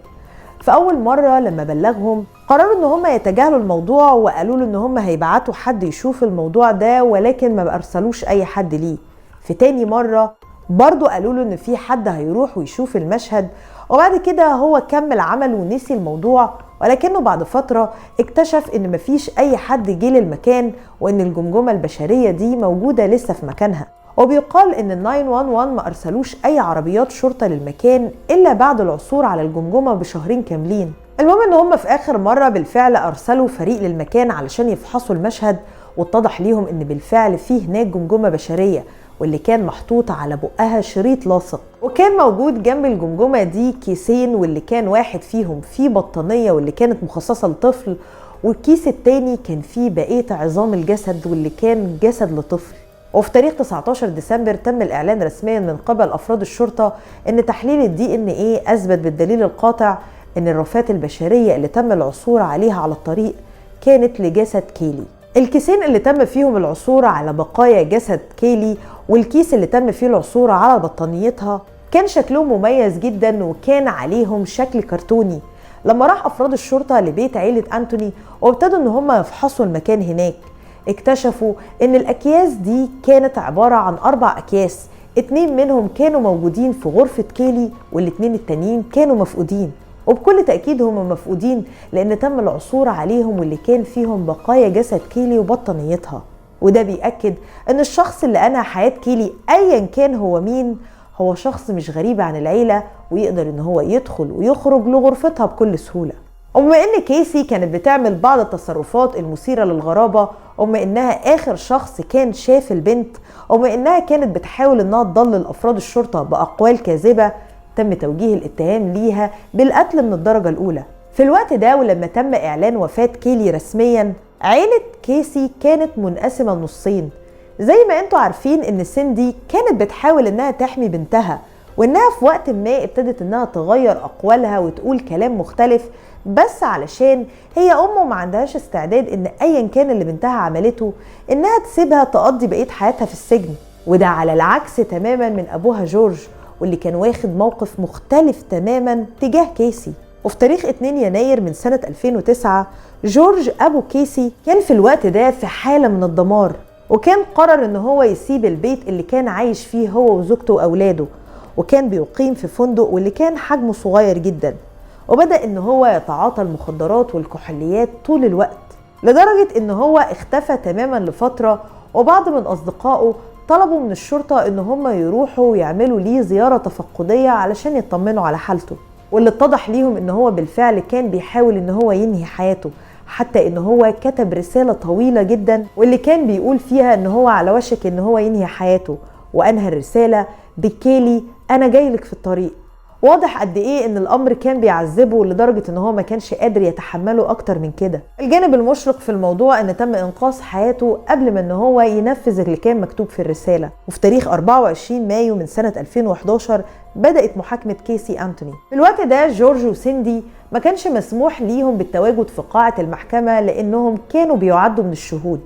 فأول مرة لما بلغهم قرروا ان هم يتجاهلوا الموضوع وقالوا له ان هم هيبعتوا حد يشوف الموضوع ده، ولكن ما ارسلوش اي حد ليه. في تاني مرة برضو قالوا له ان في حد هيروح ويشوف المشهد، وبعد كده هو كمل عمله ونسي الموضوع، ولكنه بعد فترة اكتشف ان مفيش اي حد جه للمكان وان الجمجمة البشرية دي موجودة لسه في مكانها. وبيقال ان ال 911 ما ارسلوش اي عربيات شرطة للمكان الا بعد العثور على الجمجمة بشهرين كاملين. المهم ان هم في اخر مرة بالفعل ارسلوا فريق للمكان علشان يفحصوا المشهد، واتضح ليهم ان بالفعل في هناك جمجمة بشرية واللي كان محطوط على بقها شريط لاصق، وكان موجود جنب الجمجمة دي كيسين، واللي كان واحد فيهم فيه بطانية واللي كانت مخصصة لطفل، والكيس التاني كان فيه بقية عظام الجسد واللي كان جسد لطفل. وفي تاريخ 19 ديسمبر تم الإعلان رسميا من قبل أفراد الشرطة إن تحليل ال DNA أثبت بالدليل القاطع إن الرفات البشرية اللي تم العثور عليها على الطريق كانت لجسد كيلي. الكيسين اللي تم فيهم العثور على بقايا جسد كيلي والكيس اللي تم فيه العثور على بطانيتها كان شكلهم مميز جدا وكان عليهم شكل كرتوني. لما راح أفراد الشرطة لبيت عيلة أنتوني وابتدوا إن هم يفحصوا المكان هناك، اكتشفوا إن الأكياس دي كانت عبارة عن 4 أكياس، 2 منهم كانوا موجودين في غرفة كيلي والاتنين التانيين كانوا مفقودين، وبكل تأكيد هم مفقودين لأن تم العثور عليهم واللي كان فيهم بقايا جسد كيلي وبطانيتها. وده بيأكد إن الشخص اللي أنهى حياة كيلي أيا كان هو مين، هو شخص مش غريب عن العيلة ويقدر إن هو يدخل ويخرج لغرفتها بكل سهولة. وبما إن كيسي كانت بتعمل بعض التصرفات المثيرة للغرابة، وبما إنها آخر شخص كان شاف البنت، وبما إنها كانت بتحاول إنها تضلل أفراد الشرطة بأقوال كاذبة، تم توجيه الاتهام ليها بالقتل من الدرجة الأولى. في الوقت ده ولما تم إعلان وفاة كيلي رسميا، عيلة كيسي كانت منقسمة نصين. زي ما انتوا عارفين ان سيندي كانت بتحاول انها تحمي بنتها، وانها في وقت ما ابتدت انها تغير اقوالها وتقول كلام مختلف، بس علشان هي امه ما عندهاش استعداد ان ايا كان اللي بنتها عملته انها تسيبها تقضي بقية حياتها في السجن. وده على العكس تماما من ابوها جورج، واللي كان واخد موقف مختلف تماما تجاه كيسي. وفي تاريخ 2 يناير من سنة 2009 جورج أبو كيسي كان في الوقت ده في حالة من الدمار، وكان قرر إن هو يسيب البيت اللي كان عايش فيه هو وزوجته وأولاده، وكان بيقيم في فندق واللي كان حجمه صغير جدا، وبدأ إن هو يتعاطى المخدرات والكحوليات طول الوقت، لدرجة إن هو اختفى تماما لفترة. وبعض من أصدقائه طلبوا من الشرطة إن هم يروحوا ويعملوا ليه زيارة تفقدية علشان يطمنوا على حالته، واللي اتضح ليهم إن هو بالفعل كان بيحاول إن هو ينهي حياته، حتى إن هو كتب رسالة طويلة جدا واللي كان بيقول فيها إن هو على وشك إن هو ينهي حياته، وأنهى الرسالة بكيلي أنا جايلك في الطريق. واضح قد ايه ان الامر كان بيعذبه لدرجة ان هو ما كانش قادر يتحمله اكتر من كده. الجانب المشرق في الموضوع ان تم انقاذ حياته قبل ما ان هو ينفذ اللي كان مكتوب في الرسالة. وفي تاريخ 24 مايو من سنة 2011 بدأت محاكمة كيسي أنتوني. في الوقت ده جورج وسيندي ما كانش مسموح ليهم بالتواجد في قاعة المحكمة لانهم كانوا بيعدوا من الشهود،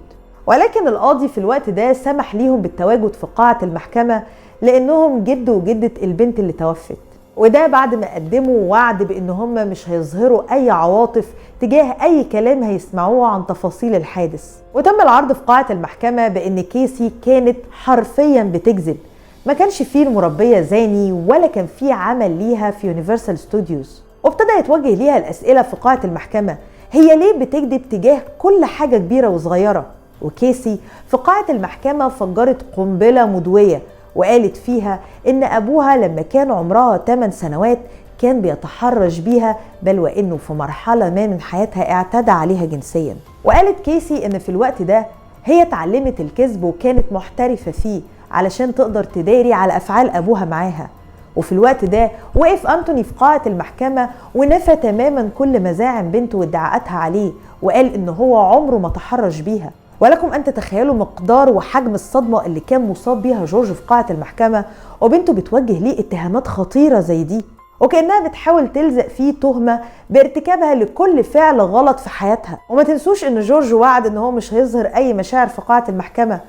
ولكن القاضي في الوقت ده سمح ليهم بالتواجد في قاعة المحكمة لانهم جد وجدة البنت اللي توفت، وده بعد ما قدموا وعد بان هم مش هيظهروا اي عواطف تجاه اي كلام هيسمعوه عن تفاصيل الحادث. وتم العرض في قاعة المحكمة بان كيسي كانت حرفيا بتكذب، ما كانش فيه المربية زاني ولا كان فيه عمل ليها في يونيفرسال ستوديوز. وابتدى يتوجه ليها الاسئلة في قاعة المحكمة، هي ليه بتكذب تجاه كل حاجة كبيرة وصغيرة؟ وكيسي في قاعة المحكمة فجرت قنبلة مدوية وقالت فيها إن أبوها لما كان عمرها 8 سنوات كان بيتحرش بيها، بل وإنه في مرحلة ما من حياتها اعتدى عليها جنسيا. وقالت كيسي إن في الوقت ده هي اتعلمت الكذب وكانت محترفة فيه علشان تقدر تداري على أفعال أبوها معاها. وفي الوقت ده وقف أنتوني في قاعة المحكمة ونفى تماما كل مزاعم بنته وادعاءاتها عليه، وقال إن هو عمره ما تحرش بيها. ولكم أن تتخيلوا مقدار وحجم الصدمة اللي كان مصاب بيها جورج في قاعة المحكمة وبنته بتوجه ليه اتهامات خطيرة زي دي، وكأنها بتحاول تلزق فيه تهمة بارتكابها لكل فعل غلط في حياتها. وما تنسوش إن جورج وعد إن هو مش هيظهر أي مشاعر في قاعة المحكمة،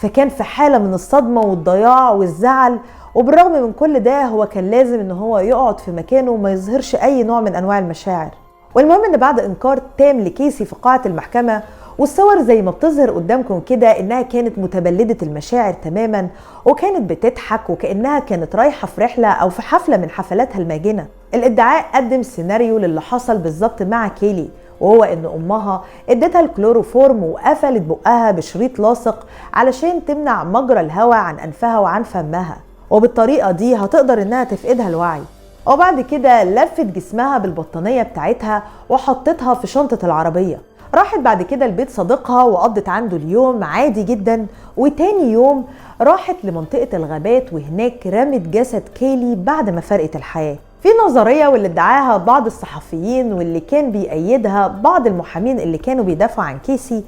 فكان في حالة من الصدمة والضياع والزعل. وبالرغم من كل ده هو كان لازم إن هو يقعد في مكانه وما يظهرش أي نوع من أنواع المشاعر. والمهم إن بعد إنكار تام لكيسي في قاعة المحكمة، والصور زي ما بتظهر قدامكم كده إنها كانت متبلدة المشاعر تماما وكانت بتضحك وكأنها كانت رايحة في رحلة أو في حفلة من حفلاتها الماجنة. الادعاء قدم سيناريو للي حصل بالظبط مع كيلي، وهو ان امها ادتها الكلوروفورم وقفلت بقها بشريط لاصق علشان تمنع مجرى الهواء عن انفها وعن فمها، وبالطريقه دي هتقدر انها تفقدها الوعي. وبعد كده لفت جسمها بالبطانيه بتاعتها وحطتها في شنطه العربية. راحت بعد كده لبيت صديقها وقضت عنده اليوم عادي جدا، وتاني يوم راحت لمنطقه الغابات وهناك رمت جسد كيلي بعد ما فرقت الحياة. في نظرية واللي ادعاها بعض الصحفيين واللي كان بيأيدها بعض المحامين اللي كانوا بيدافعوا عن كيسي،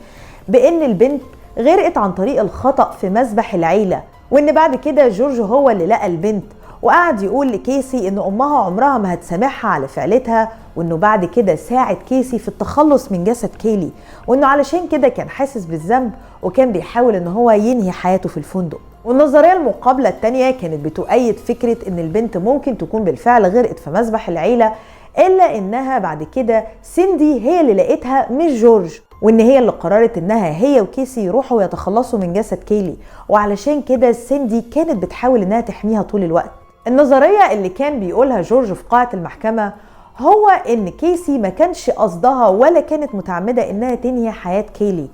بأن البنت غرقت عن طريق الخطأ في مسبح العيلة، وإن بعد كده جورج هو اللي لقى البنت وقعد يقول لكيسي إن أمها عمرها ما هتسامحها على فعلتها، وإنه بعد كده ساعد كيسي في التخلص من جسد كيلي، وإنه علشان كده كان حاسس بالذنب وكان بيحاول إن هو ينهي حياته في الفندق. والنظرية المقابلة التانية كانت بتؤيد فكرة إن البنت ممكن تكون بالفعل غرقت في مسبح العيلة، إلا إنها بعد كده سيندي هي اللي لقيتها مش جورج، وإن هي اللي قررت إنها هي وكيسي يروحوا ويتخلصوا من جسد كيلي، وعلشان كده سيندي كانت بتحاول إنها تحميها طول الوقت. النظرية اللي كان بيقولها جورج في قاعة المحكمة هو إن كيسي ما كانش قصدها ولا كانت متعمدة إنها تنهي حياة كيلي،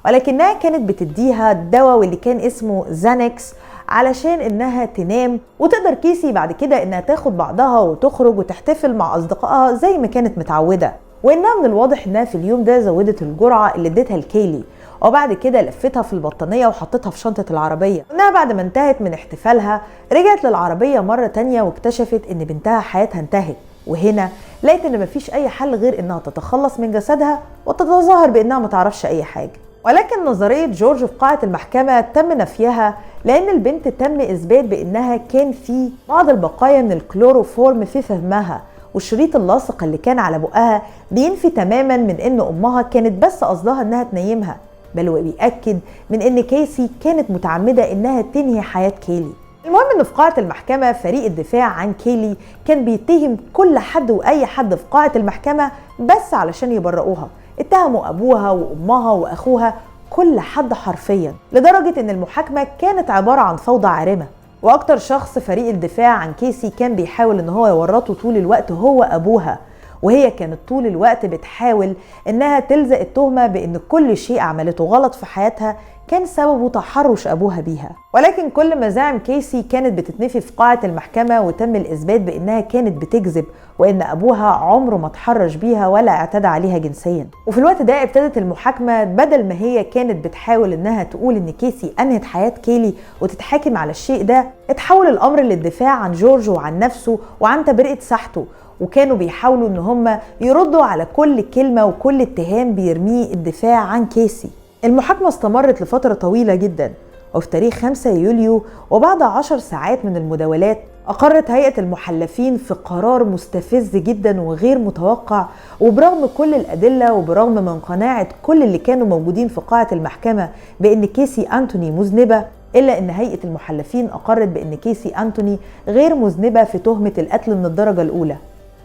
ولكنها كانت بتديها الدواء واللي كان اسمه زانكس علشان انها تنام، وتقدر كيسي بعد كده انها تاخد بعضها وتخرج وتحتفل مع اصدقائها زي ما كانت متعودة. وانها من الواضح انها في اليوم ده زودت الجرعة اللي اديتها لكيلي، وبعد كده لفتها في البطانية وحطتها في شنطة العربية. وانها بعد ما انتهت من احتفالها رجعت للعربية مرة تانية واكتشفت ان بنتها حياتها انتهت، وهنا لقيت ان مفيش اي حل غير انها تتخلص من جسدها وتتظاهر بانها متعرفش اي حاجة. ولكن نظرية جورج في قاعة المحكمة تم نفيها، لأن البنت تم إثبات بأنها كان في بعض البقايا من الكلوروفورم في فمها، والشريط اللاصق اللي كان على بقها بينفي تماما من أن أمها كانت بس قصدها أنها تنيمها، بل وبيأكد من أن كيسي كانت متعمدة أنها تنهي حياة كيلي. المهم أن في قاعة المحكمة فريق الدفاع عن كيلي كان بيتهم كل حد وأي حد في قاعة المحكمة بس علشان يبرئوها. اتهموا أبوها وأمها وأخوها، كل حد حرفيا، لدرجة أن المحاكمة كانت عبارة عن فوضى عارمة. وأكتر شخص فريق الدفاع عن كيسي كان بيحاول أن هو يورطه طول الوقت هو أبوها، وهي كانت طول الوقت بتحاول أنها تلزق التهمة بأن كل شيء عملته غلط في حياتها كان سببه تحرش أبوها بيها. ولكن كل مزاعم كيسي كانت بتتنفي في قاعة المحكمة، وتم الإثبات بأنها كانت بتكذب، وأن أبوها عمره ما تحرش بيها ولا اعتدى عليها جنسيا. وفي الوقت ده ابتدت المحاكمة، بدل ما هي كانت بتحاول أنها تقول أن كيسي أنهت حياة كيلي وتتحاكم على الشيء ده، اتحول الأمر للدفاع عن جورج وعن نفسه وعن تبرئة ساحته، وكانوا بيحاولوا أن هم يردوا على كل كلمة وكل اتهام بيرميه الدفاع عن كيسي. المحاكمة استمرت لفترة طويلة جدا، وفي تاريخ 5 يوليو وبعد 10 ساعات من المداولات أقرت هيئة المحلفين في قرار مستفز جدا وغير متوقع، وبرغم كل الأدلة وبرغم من قناعة كل اللي كانوا موجودين في قاعة المحكمة بأن كيسي أنتوني مذنبة، إلا أن هيئة المحلفين أقرت بأن كيسي أنتوني غير مذنبة في تهمة القتل من الدرجة الأولى،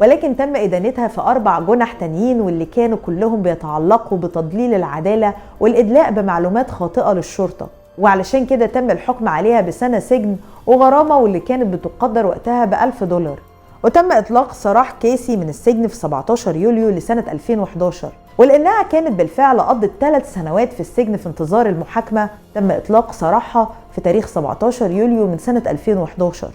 ولكن تم إدانتها في 4 جنح تانيين واللي كانوا كلهم بيتعلقوا بتضليل العدالة والإدلاء بمعلومات خاطئة للشرطة، وعلشان كده تم الحكم عليها بسنة سجن وغرامة واللي كانت بتقدر وقتها ب$1000. وتم إطلاق سراح كيسي من السجن في 17 يوليو لسنة 2011، ولأنها كانت بالفعل قضت 3 سنوات في السجن في انتظار المحاكمة، تم إطلاق سراحها في تاريخ 17 يوليو من سنة 2011.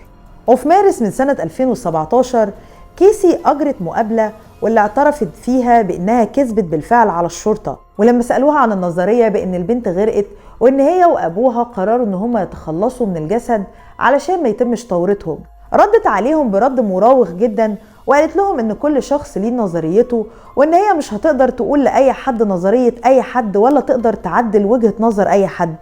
وفي مارس من سنة 2017 كيسي أجرت مقابلة واللي اعترفت فيها بأنها كذبت بالفعل على الشرطة، ولما سألوها عن النظرية بأن البنت غرقت وأن هي وأبوها قرروا أن هم يتخلصوا من الجسد علشان ما يتمش توريطهم، ردت عليهم برد مراوغ جدا وقالت لهم أن كل شخص ليه نظريته، وأن هي مش هتقدر تقول لأي حد نظرية أي حد ولا تقدر تعدل وجهة نظر أي حد،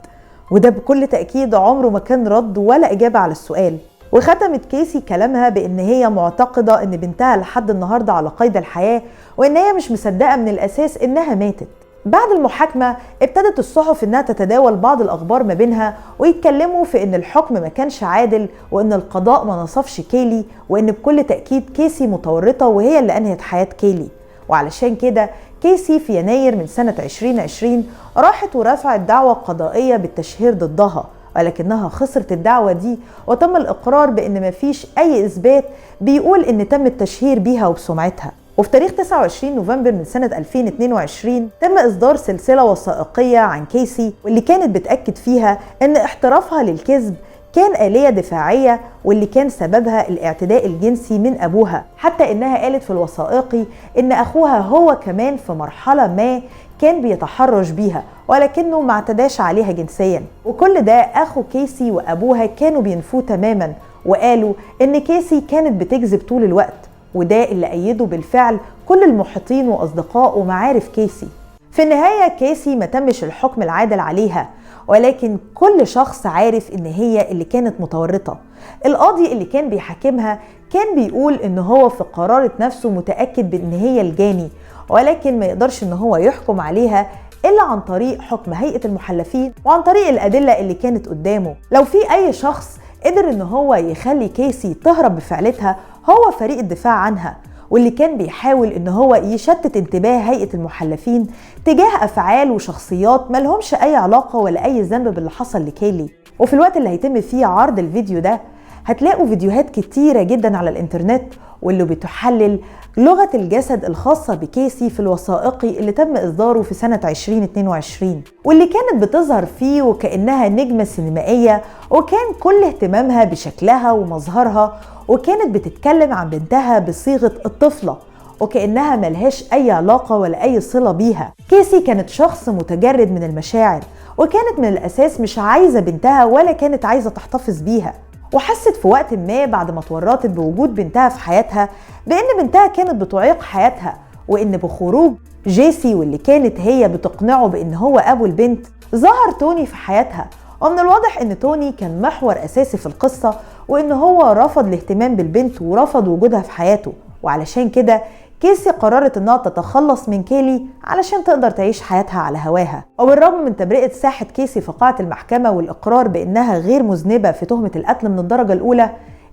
وده بكل تأكيد عمره ما كان رد ولا إجابة على السؤال. وختمت كيسي كلامها بأن هي معتقدة أن بنتها لحد النهاردة على قيد الحياة، وأن هي مش مصدقة من الأساس أنها ماتت. بعد المحاكمة ابتدت الصحف أنها تتداول بعض الأخبار ما بينها ويتكلموا في أن الحكم ما كانش عادل، وأن القضاء ما نصفش كيلي، وأن بكل تأكيد كيسي متورطة وهي اللي أنهت حياة كيلي. وعلشان كده كيسي في يناير من سنة 2020 راحت ورفعت دعوى قضائية بالتشهير ضدها، ولكنها خسرت الدعوة دي، وتم الإقرار بأن مفيش أي إثبات بيقول أن تم التشهير بيها وبسمعتها. وفي تاريخ 29 نوفمبر من سنة 2022 تم إصدار سلسلة وثائقية عن كيسي، واللي كانت بتأكد فيها أن احترافها للكذب كان آلية دفاعية، واللي كان سببها الاعتداء الجنسي من أبوها. حتى إنها قالت في الوثائقي إن أخوها هو كمان في مرحلة ما كان بيتحرش بيها، ولكنه ما اعتداش عليها جنسيا. وكل ده أخو كيسي وأبوها كانوا بينفوه تماما، وقالوا إن كيسي كانت بتكذب طول الوقت، وده اللي أيده بالفعل كل المحيطين وأصدقاء ومعارف كيسي. في النهاية كيسي ما تمش الحكم العادل عليها، ولكن كل شخص عارف إن هي اللي كانت متورطة. القاضي اللي كان بيحاكمها كان بيقول إن هو في قرارة نفسه متأكد بإن هي الجاني، ولكن ما يقدرش إن هو يحكم عليها إلا عن طريق حكم هيئة المحلفين وعن طريق الأدلة اللي كانت قدامه. لو في أي شخص قدر إن هو يخلي كيسي تهرب بفعلتها هو فريق الدفاع عنها، واللي كان بيحاول إن هو يشتت انتباه هيئة المحلفين تجاه أفعال وشخصيات ملهمش أي علاقة ولا أي ذنب باللي حصل لكيلي. وفي الوقت اللي هيتم فيه عرض الفيديو ده هتلاقوا فيديوهات كتيرة جدا على الإنترنت واللي بتحلل لغة الجسد الخاصة بكيسي في الوثائقي اللي تم إصداره في سنة 2022، واللي كانت بتظهر فيه وكأنها نجمة سينمائية، وكان كل اهتمامها بشكلها ومظهرها، وكانت بتتكلم عن بنتها بصيغة الطفلة وكأنها ملهاش أي علاقة ولا أي صلة بيها. كيسي كانت شخص متجرد من المشاعر، وكانت من الأساس مش عايزة بنتها ولا كانت عايزة تحتفظ بيها، وحست في وقت ما بعد ما اتورطت بوجود بنتها في حياتها بأن بنتها كانت بتعيق حياتها، وإن بخروج جيسي واللي كانت هي بتقنعه بأن هو أبو البنت ظهر توني في حياتها. ومن الواضح إن توني كان محور أساسي في القصة، وإن هو رفض الاهتمام بالبنت ورفض وجودها في حياته، وعلشان كده كيسي قررت انها تتخلص من كيلي علشان تقدر تعيش حياتها على هواها. وبالرغم من تبرئة ساحة كيسي في قاعة المحكمة والإقرار بأنها غير مذنبة في تهمة القتل من الدرجة الأولى،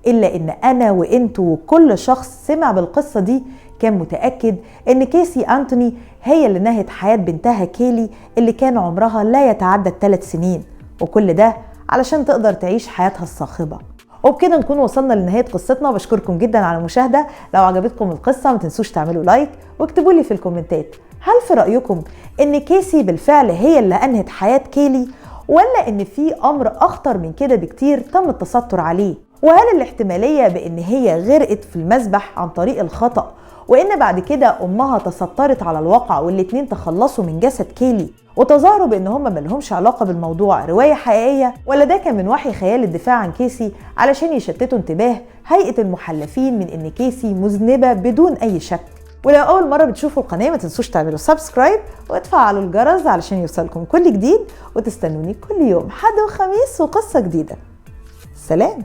إلا إن أنا وإنتو وكل شخص سمع بالقصة دي كان متأكد إن كيسي أنتوني هي اللي نهت حياة بنتها كيلي اللي كان عمرها لا يتعدى 3 سنين، وكل ده علشان تقدر تعيش حياتها الصاخبة. وبكده نكون وصلنا لنهاية قصتنا. بشكركم جدا على المشاهدة. لو عجبتكم القصة ما تنسوش تعملوا like واكتبوا لي في الكومنتات هل في رأيكم ان كيسي بالفعل هي اللي انهت حياة كيلي، ولا ان في امر اخطر من كده بكتير تم التستر عليه؟ وهل الاحتمالية بان هي غرقت في المسبح عن طريق الخطأ، وان بعد كده امها تسترت على الواقع والاتنين تخلصوا من جسد كيلي وتظاهروا بان هم ملهمش علاقة بالموضوع، رواية حقيقية، ولا ده كان من وحي خيال الدفاع عن كيسي علشان يشتتوا انتباه هيئة المحلفين من ان كيسي مذنبه بدون اي شك؟ ولو اول مرة بتشوفوا القناة ما تنسوش تعملوا subscribe وتفعلوا الجرس علشان يوصلكم كل جديد، وتستنوني كل يوم حد وخميس وقصة جديدة. سلام.